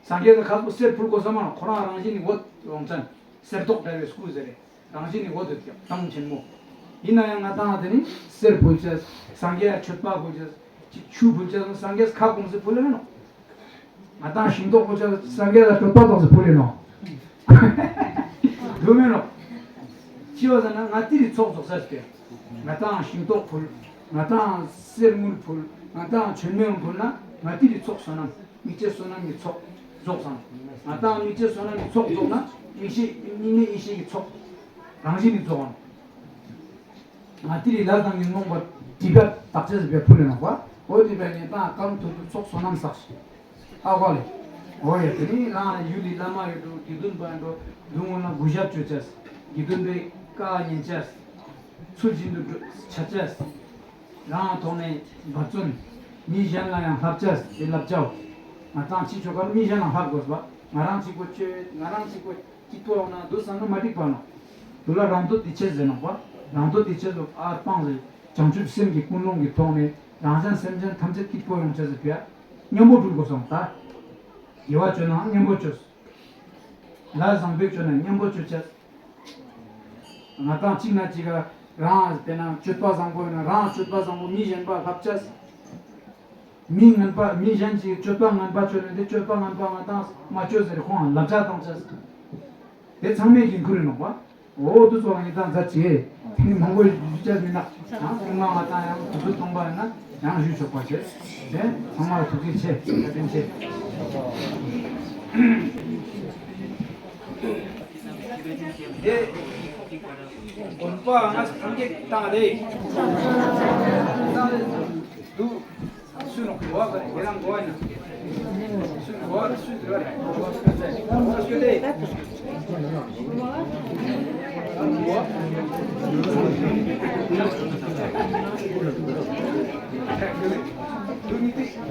སངས་རྒྱས་ལ་ཁ་སྤུ་གསེར་ཕུལ་དགོས་ས་མ་རེད། ཁོ་རང་རང་བཞིན་ནི་འོད་འོང་ཚན། གསེར་མདོག་འདྲ་བའི་སྐུ་ཟེར་རེད། རང་བཞིན་ནི་འོད་ཡོད་ཀྱང་གདངས་ཆེན་མོ། ཡིན་ན་ཡང་ང་དང་དེ་ནི་གསེར་ཕུལ་ཆས། སངས་རྒྱས་མཆོད་པ་ཕུལ་ཆས། ཅིག་ཆུ་ཕུལ་ཆས་སངས་རྒྱས་ཁ་སྐོམ་སེ་ཕུལ་ལེ་ནོ། ང་དང་ཤིང་ཏོག་ཕུལ་ཆ་སངས་རྒྱས་ལ་གྲོད་པ་ཏོག་ཙམ་ཕུལ་ལེ་ནོ། འགྲོ་མེད་ནོ། ཅི་བ་ཟེར་ན་ང་ཏི་རི་ཚོགས་རྫོགས་ས་ཟེར། ང་དང་ཤིང་ཏོག་ཕུལ། ང་དང་གསེར་དངུལ་ཕུལ། ང་དང་མཆོད་མེ་ཕུལ་ན་ང་ཏི་རི་ཚོགས་བསོད་ནམས་དམིགས་བཅས་བསོད་ནམས་ཀྱི་ཚོགས་རྫོགས་སང་། ང་དང་དམིགས་བཅས་བསོད་ནམས་ཀྱི་ཚོགས་རྫོགས་ན་དམིགས་བྱེད་དམིགས་མེད་ཡེ་ཤེས་ཀྱི་ཚོགས་རང་བཞིན་ནི་རྫོགས་སང་། ང་ཏི་རི་ལ་དང་གི་རྨོངས་པ་སྒྲིབ་པ་དག་ཆ་ཟེར་བའི་ཕུལ་ལེ་ནོ་བ། འོ་དེ་བས་ངས་དང་གང་ཐུབ་ཐུབ་ཚོགས་བསོད་ནམས་བསགས་ཤིག། ཨ་ཧོ་ལེ། འོ་ཡ་དེ་ནི་རང་ཡུལ་ལི་བླ་མ་ཡོད་འགྲོ། དགེ་འདུན་པ་ཡོད་འགྲོ། འདུ་ངོ་ན་གུས་ཞབས་བྱོས་ཆས། དགེ་འདུན་པའི་བཀའ་ཉན་ཆས། ཚུལ་བཞིན་དུ་འགྲོ་བྱ་ཆས། རང་ཐོག་ནས་འབད་བརྩོན། མི་གཞན་ལ་ཡང་བསླབ་ཆས་དེ་བསླབ་བྱའོ། ང་དང་ཅི་ཆོ་གར་མི་གཞན་ལ་བསླབ་དགོས་པ། ང་རང་གཅིག་པོ་བཅོས་ང་རང་གཅིག་པོ། སྐྱིད་པོ་ཡོང་ན་འདུག་བསམ་ན་མ་འགྲིག་པ་ནོ། འདུག་ལ་རང་དོན་དེ་ཆེ་ཟེར་ནོ་བ། རང་དོན་དེ་ཆེ་ལོ་ཨར་སྤང་ཟེར། བྱང་ཆུབ་སེམས་ཀྱི་ཀུན་སློང་གི་ཐོག་ནས་རང་གཞན་སེམས་ཅན་ཐམས་ཅད་སྐྱིད་པོ་ཡོང་ཆ་ཟེར་བས། མཉམ་པོ་སྒྲུབ་དགོས་སོང་ད། དགེ་བ་བཅོས་ནའང་མཉམ་པོ་བཅོས། ལས་བཟང་པོ་བཅོས་ན་མཉམ་པོ་བཅོས་ཆ། ང་དང་གཅིག་ན་གཅིག་ག་རང་དཔེར་ན་སྤྱོད་པ་བཟང་པོ་ཡོད་ན་རང་སྤྱོད་པ་བཟང་པོ་མི་གཞན་པ་ལྷབ་ཆ། མི་ངན་པ་མི་གཞན་གྱིས་སྤྱོད་པ་ངན་པ་བཅོས་ནས་དེ་སྤྱོད་པ་ངན་པ་ང་དང་མ་བཅོས་ཟེར་ཁོང་ལབ་ཆ་བཏང་ཆ། དེ་ཚང་མས་ཀྱིས་ཁུར་ནོག་པ། འོ་དུ་ཚོ་ཡིན་དང་མཛད་ཅེས་དེ་ནི་མང་པོ་ཞུ་ཆ་མིན་ན་ཡང་ཐུན་མ་ང་དང་ཡང་དུ་དུ་གཏོང་པ་ཡིན་ན་ཡང་ཞུ་ཆོག་པ་བྱས། དེ་ཚང་མར་ཐུགས་རྗེ་ཆེ་བཀའ་དྲིན་ཆེ། དེ་དགོན་པ་ང་ཐང་གེ་བཏང་རེད། བཏང་རེད་འདུག་སུ་ནོ་གོ་བ་ག་རེ་ཁྱེད་རང་གོ་བ་ཡིན་ན། སུ་གོ་བ་སུ་དེ་བ་རེད་གོ་བ་སུ་དེ་གོ་བ་སུ་དེ།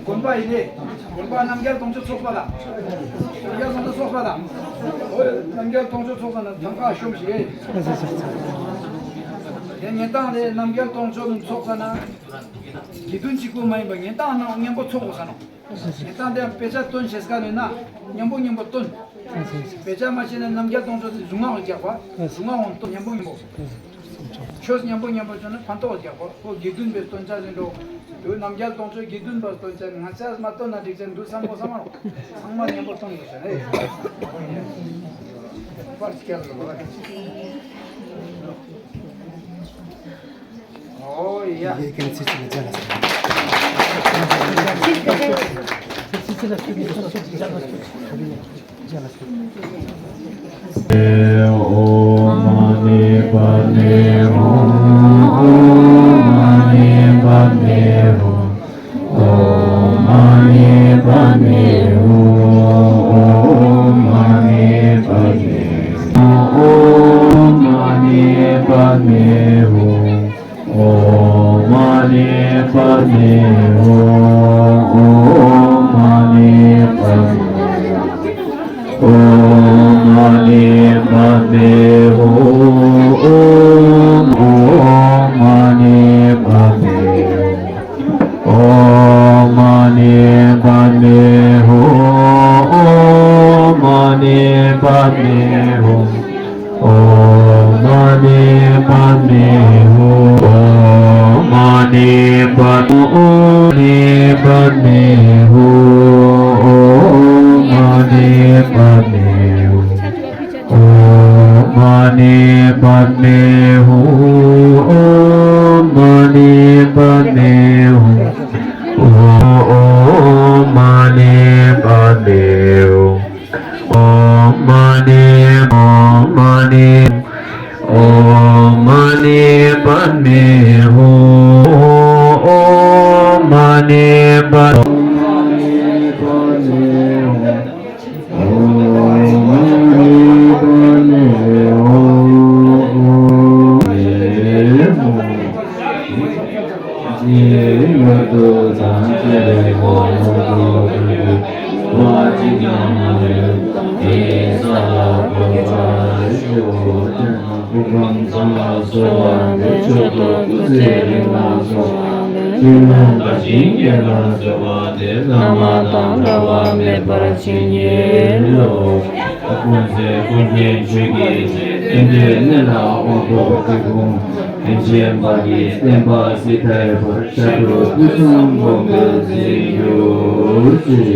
དགོན་པ་ཡིན་ནི། དགོན་པ་རྣམ་རྒྱལ་སྟོང་མཆོད་ཚོགས་པ་དང་། རྣམ་རྒྱལ་སྟོང་མཆོད་ཚོགས་པ་དང་། འོ་རྣམ་རྒྱལ་སྟོང་མཆོད་ཚོགས་པ་དང་ཐང་ཀ་ཤོམ་ཞིག་རེད། དེ་ཉེན་དང་རེད། རྣམ་རྒྱལ་སྟོང་མཆོད་ཚོགས་པ་ན། དགེ་འདུན་གཅིག་པུ་མ་ཡིན་པ་ཉེན་དང་ནང་མཉམ་པོ་ཚོགས་དགོས་ས་ནོ། ཉེན་དང་དེ་དཔེ་ཆ་སྟོན་བྱེད་ས་ནས་ན་མཉམ་པོ་མཉམ་པོ་སྟོན། དཔེ་ཆ་མ་བྱས་ན་རྣམ་རྒྱལ་སྟོང་མཆོད་དེ་གཟུངས་སྔགས་རྒྱག་པ། གཟུངས་སྔགས་འོང་སྟོན་མཉམ་པོ་མཉམ་པོ། ཆོས་མཉམ་པོ་མཉམ་པོ་བྱུང་ན་ཕན་ཐོགས་རྒྱག་པ། ཁོ་དགེ་འདུན་པའི་སྟོན་ཆ་ཟིན་འགྲོ། དུ་རྣམ་རྒྱལ་སྟོང་མཆོད་དགེ་འདུན་པ་སྟོན་ཆ་ང་ཅག་མ་སྟོན་ན་འགྲིག་ཆ་འདུག་བསམ་གོ་བསམ་མ་རོགས། ཚང་མ་མཉམ་པོ་སྟོན་དགོས་ས་རེད། པར་སྐྱེལ་དགོས་པ། ཨོ་ཡ། ཡེ་ཀན་ཚིག་ཚིག་ལ་མཇལ་ལ་སོང་། ཚིག་ཚིག་ལ་སོང་། ཨོཾ་མ་ཎི་པདྨེ་ཧཱུྃ། ཨོཾ་མ་ཎི་པདྨེ་ཧཱུྃ། ཨོཾ་མ་ཎི་པདྨེ་ཧཱུྃ། ཨོཾ་མ་ཎི་པདྨེ་ཧཱུྃ། ཨོཾ་མ་ཎི་པདྨེ་ ཧཱུྃ། ཨོཾ་མ་ཎི་པདྨེ་ཧཱུྃ། ཨོཾ་མ་ཎི་པདྨེ་ཧཱུྃ། ཨོཾ་མ་ཎི་པདྨེ་ཧཱུྃ། ཨོཾ་མ་ཎི་པདྨེ་ཧཱུྃ། ཨོཾ་མ་ཎི་ཨོཾ་མ་ཎི་ཨོཾ་མ་ཎི་པདྨེ་ཧཱུྃ། ཨོཾ་མ་ཎི་པད། ཨོཾ་མ་ཎི་པདྨེ་ཧཱུྃ། ཨོཾ་མ་ཎི་པདྨེ་ཧཱུྃ། ཀུན་གསལ་ཀུན་མཁྱེན་ཆོས་ཀྱི་རྗེ། བསྟན་པའི་གནས་ལ་དབང་ཐོབ་སྟེ་ཀུན། རིན་ཆེན་འབར་གྱི་བསྟན་པ་སྲིད་མཐའི་བར། ཞབས་དྲུང་ཕུན་སུམ་ཚོགས་པའི་གཟིགས་གྱུར་ཅིག།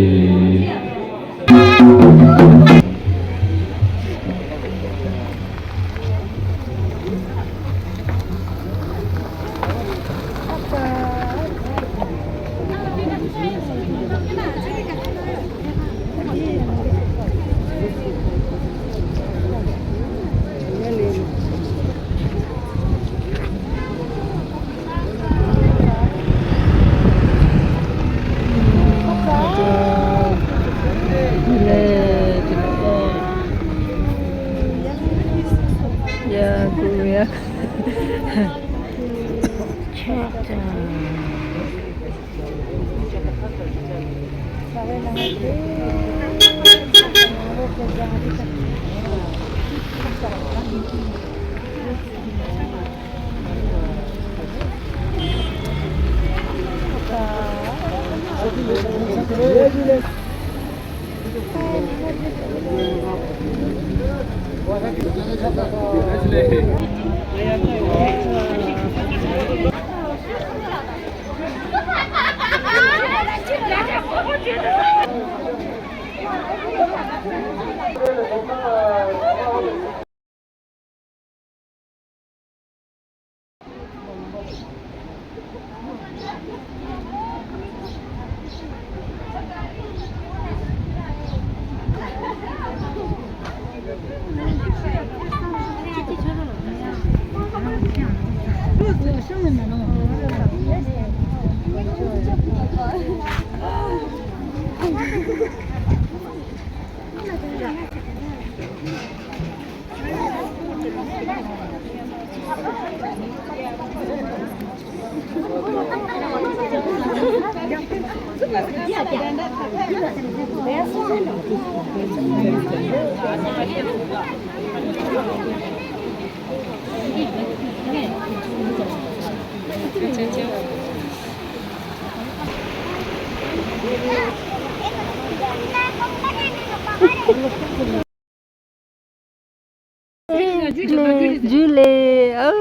ཇུ་ལེ། ཨ།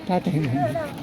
ད་དེ།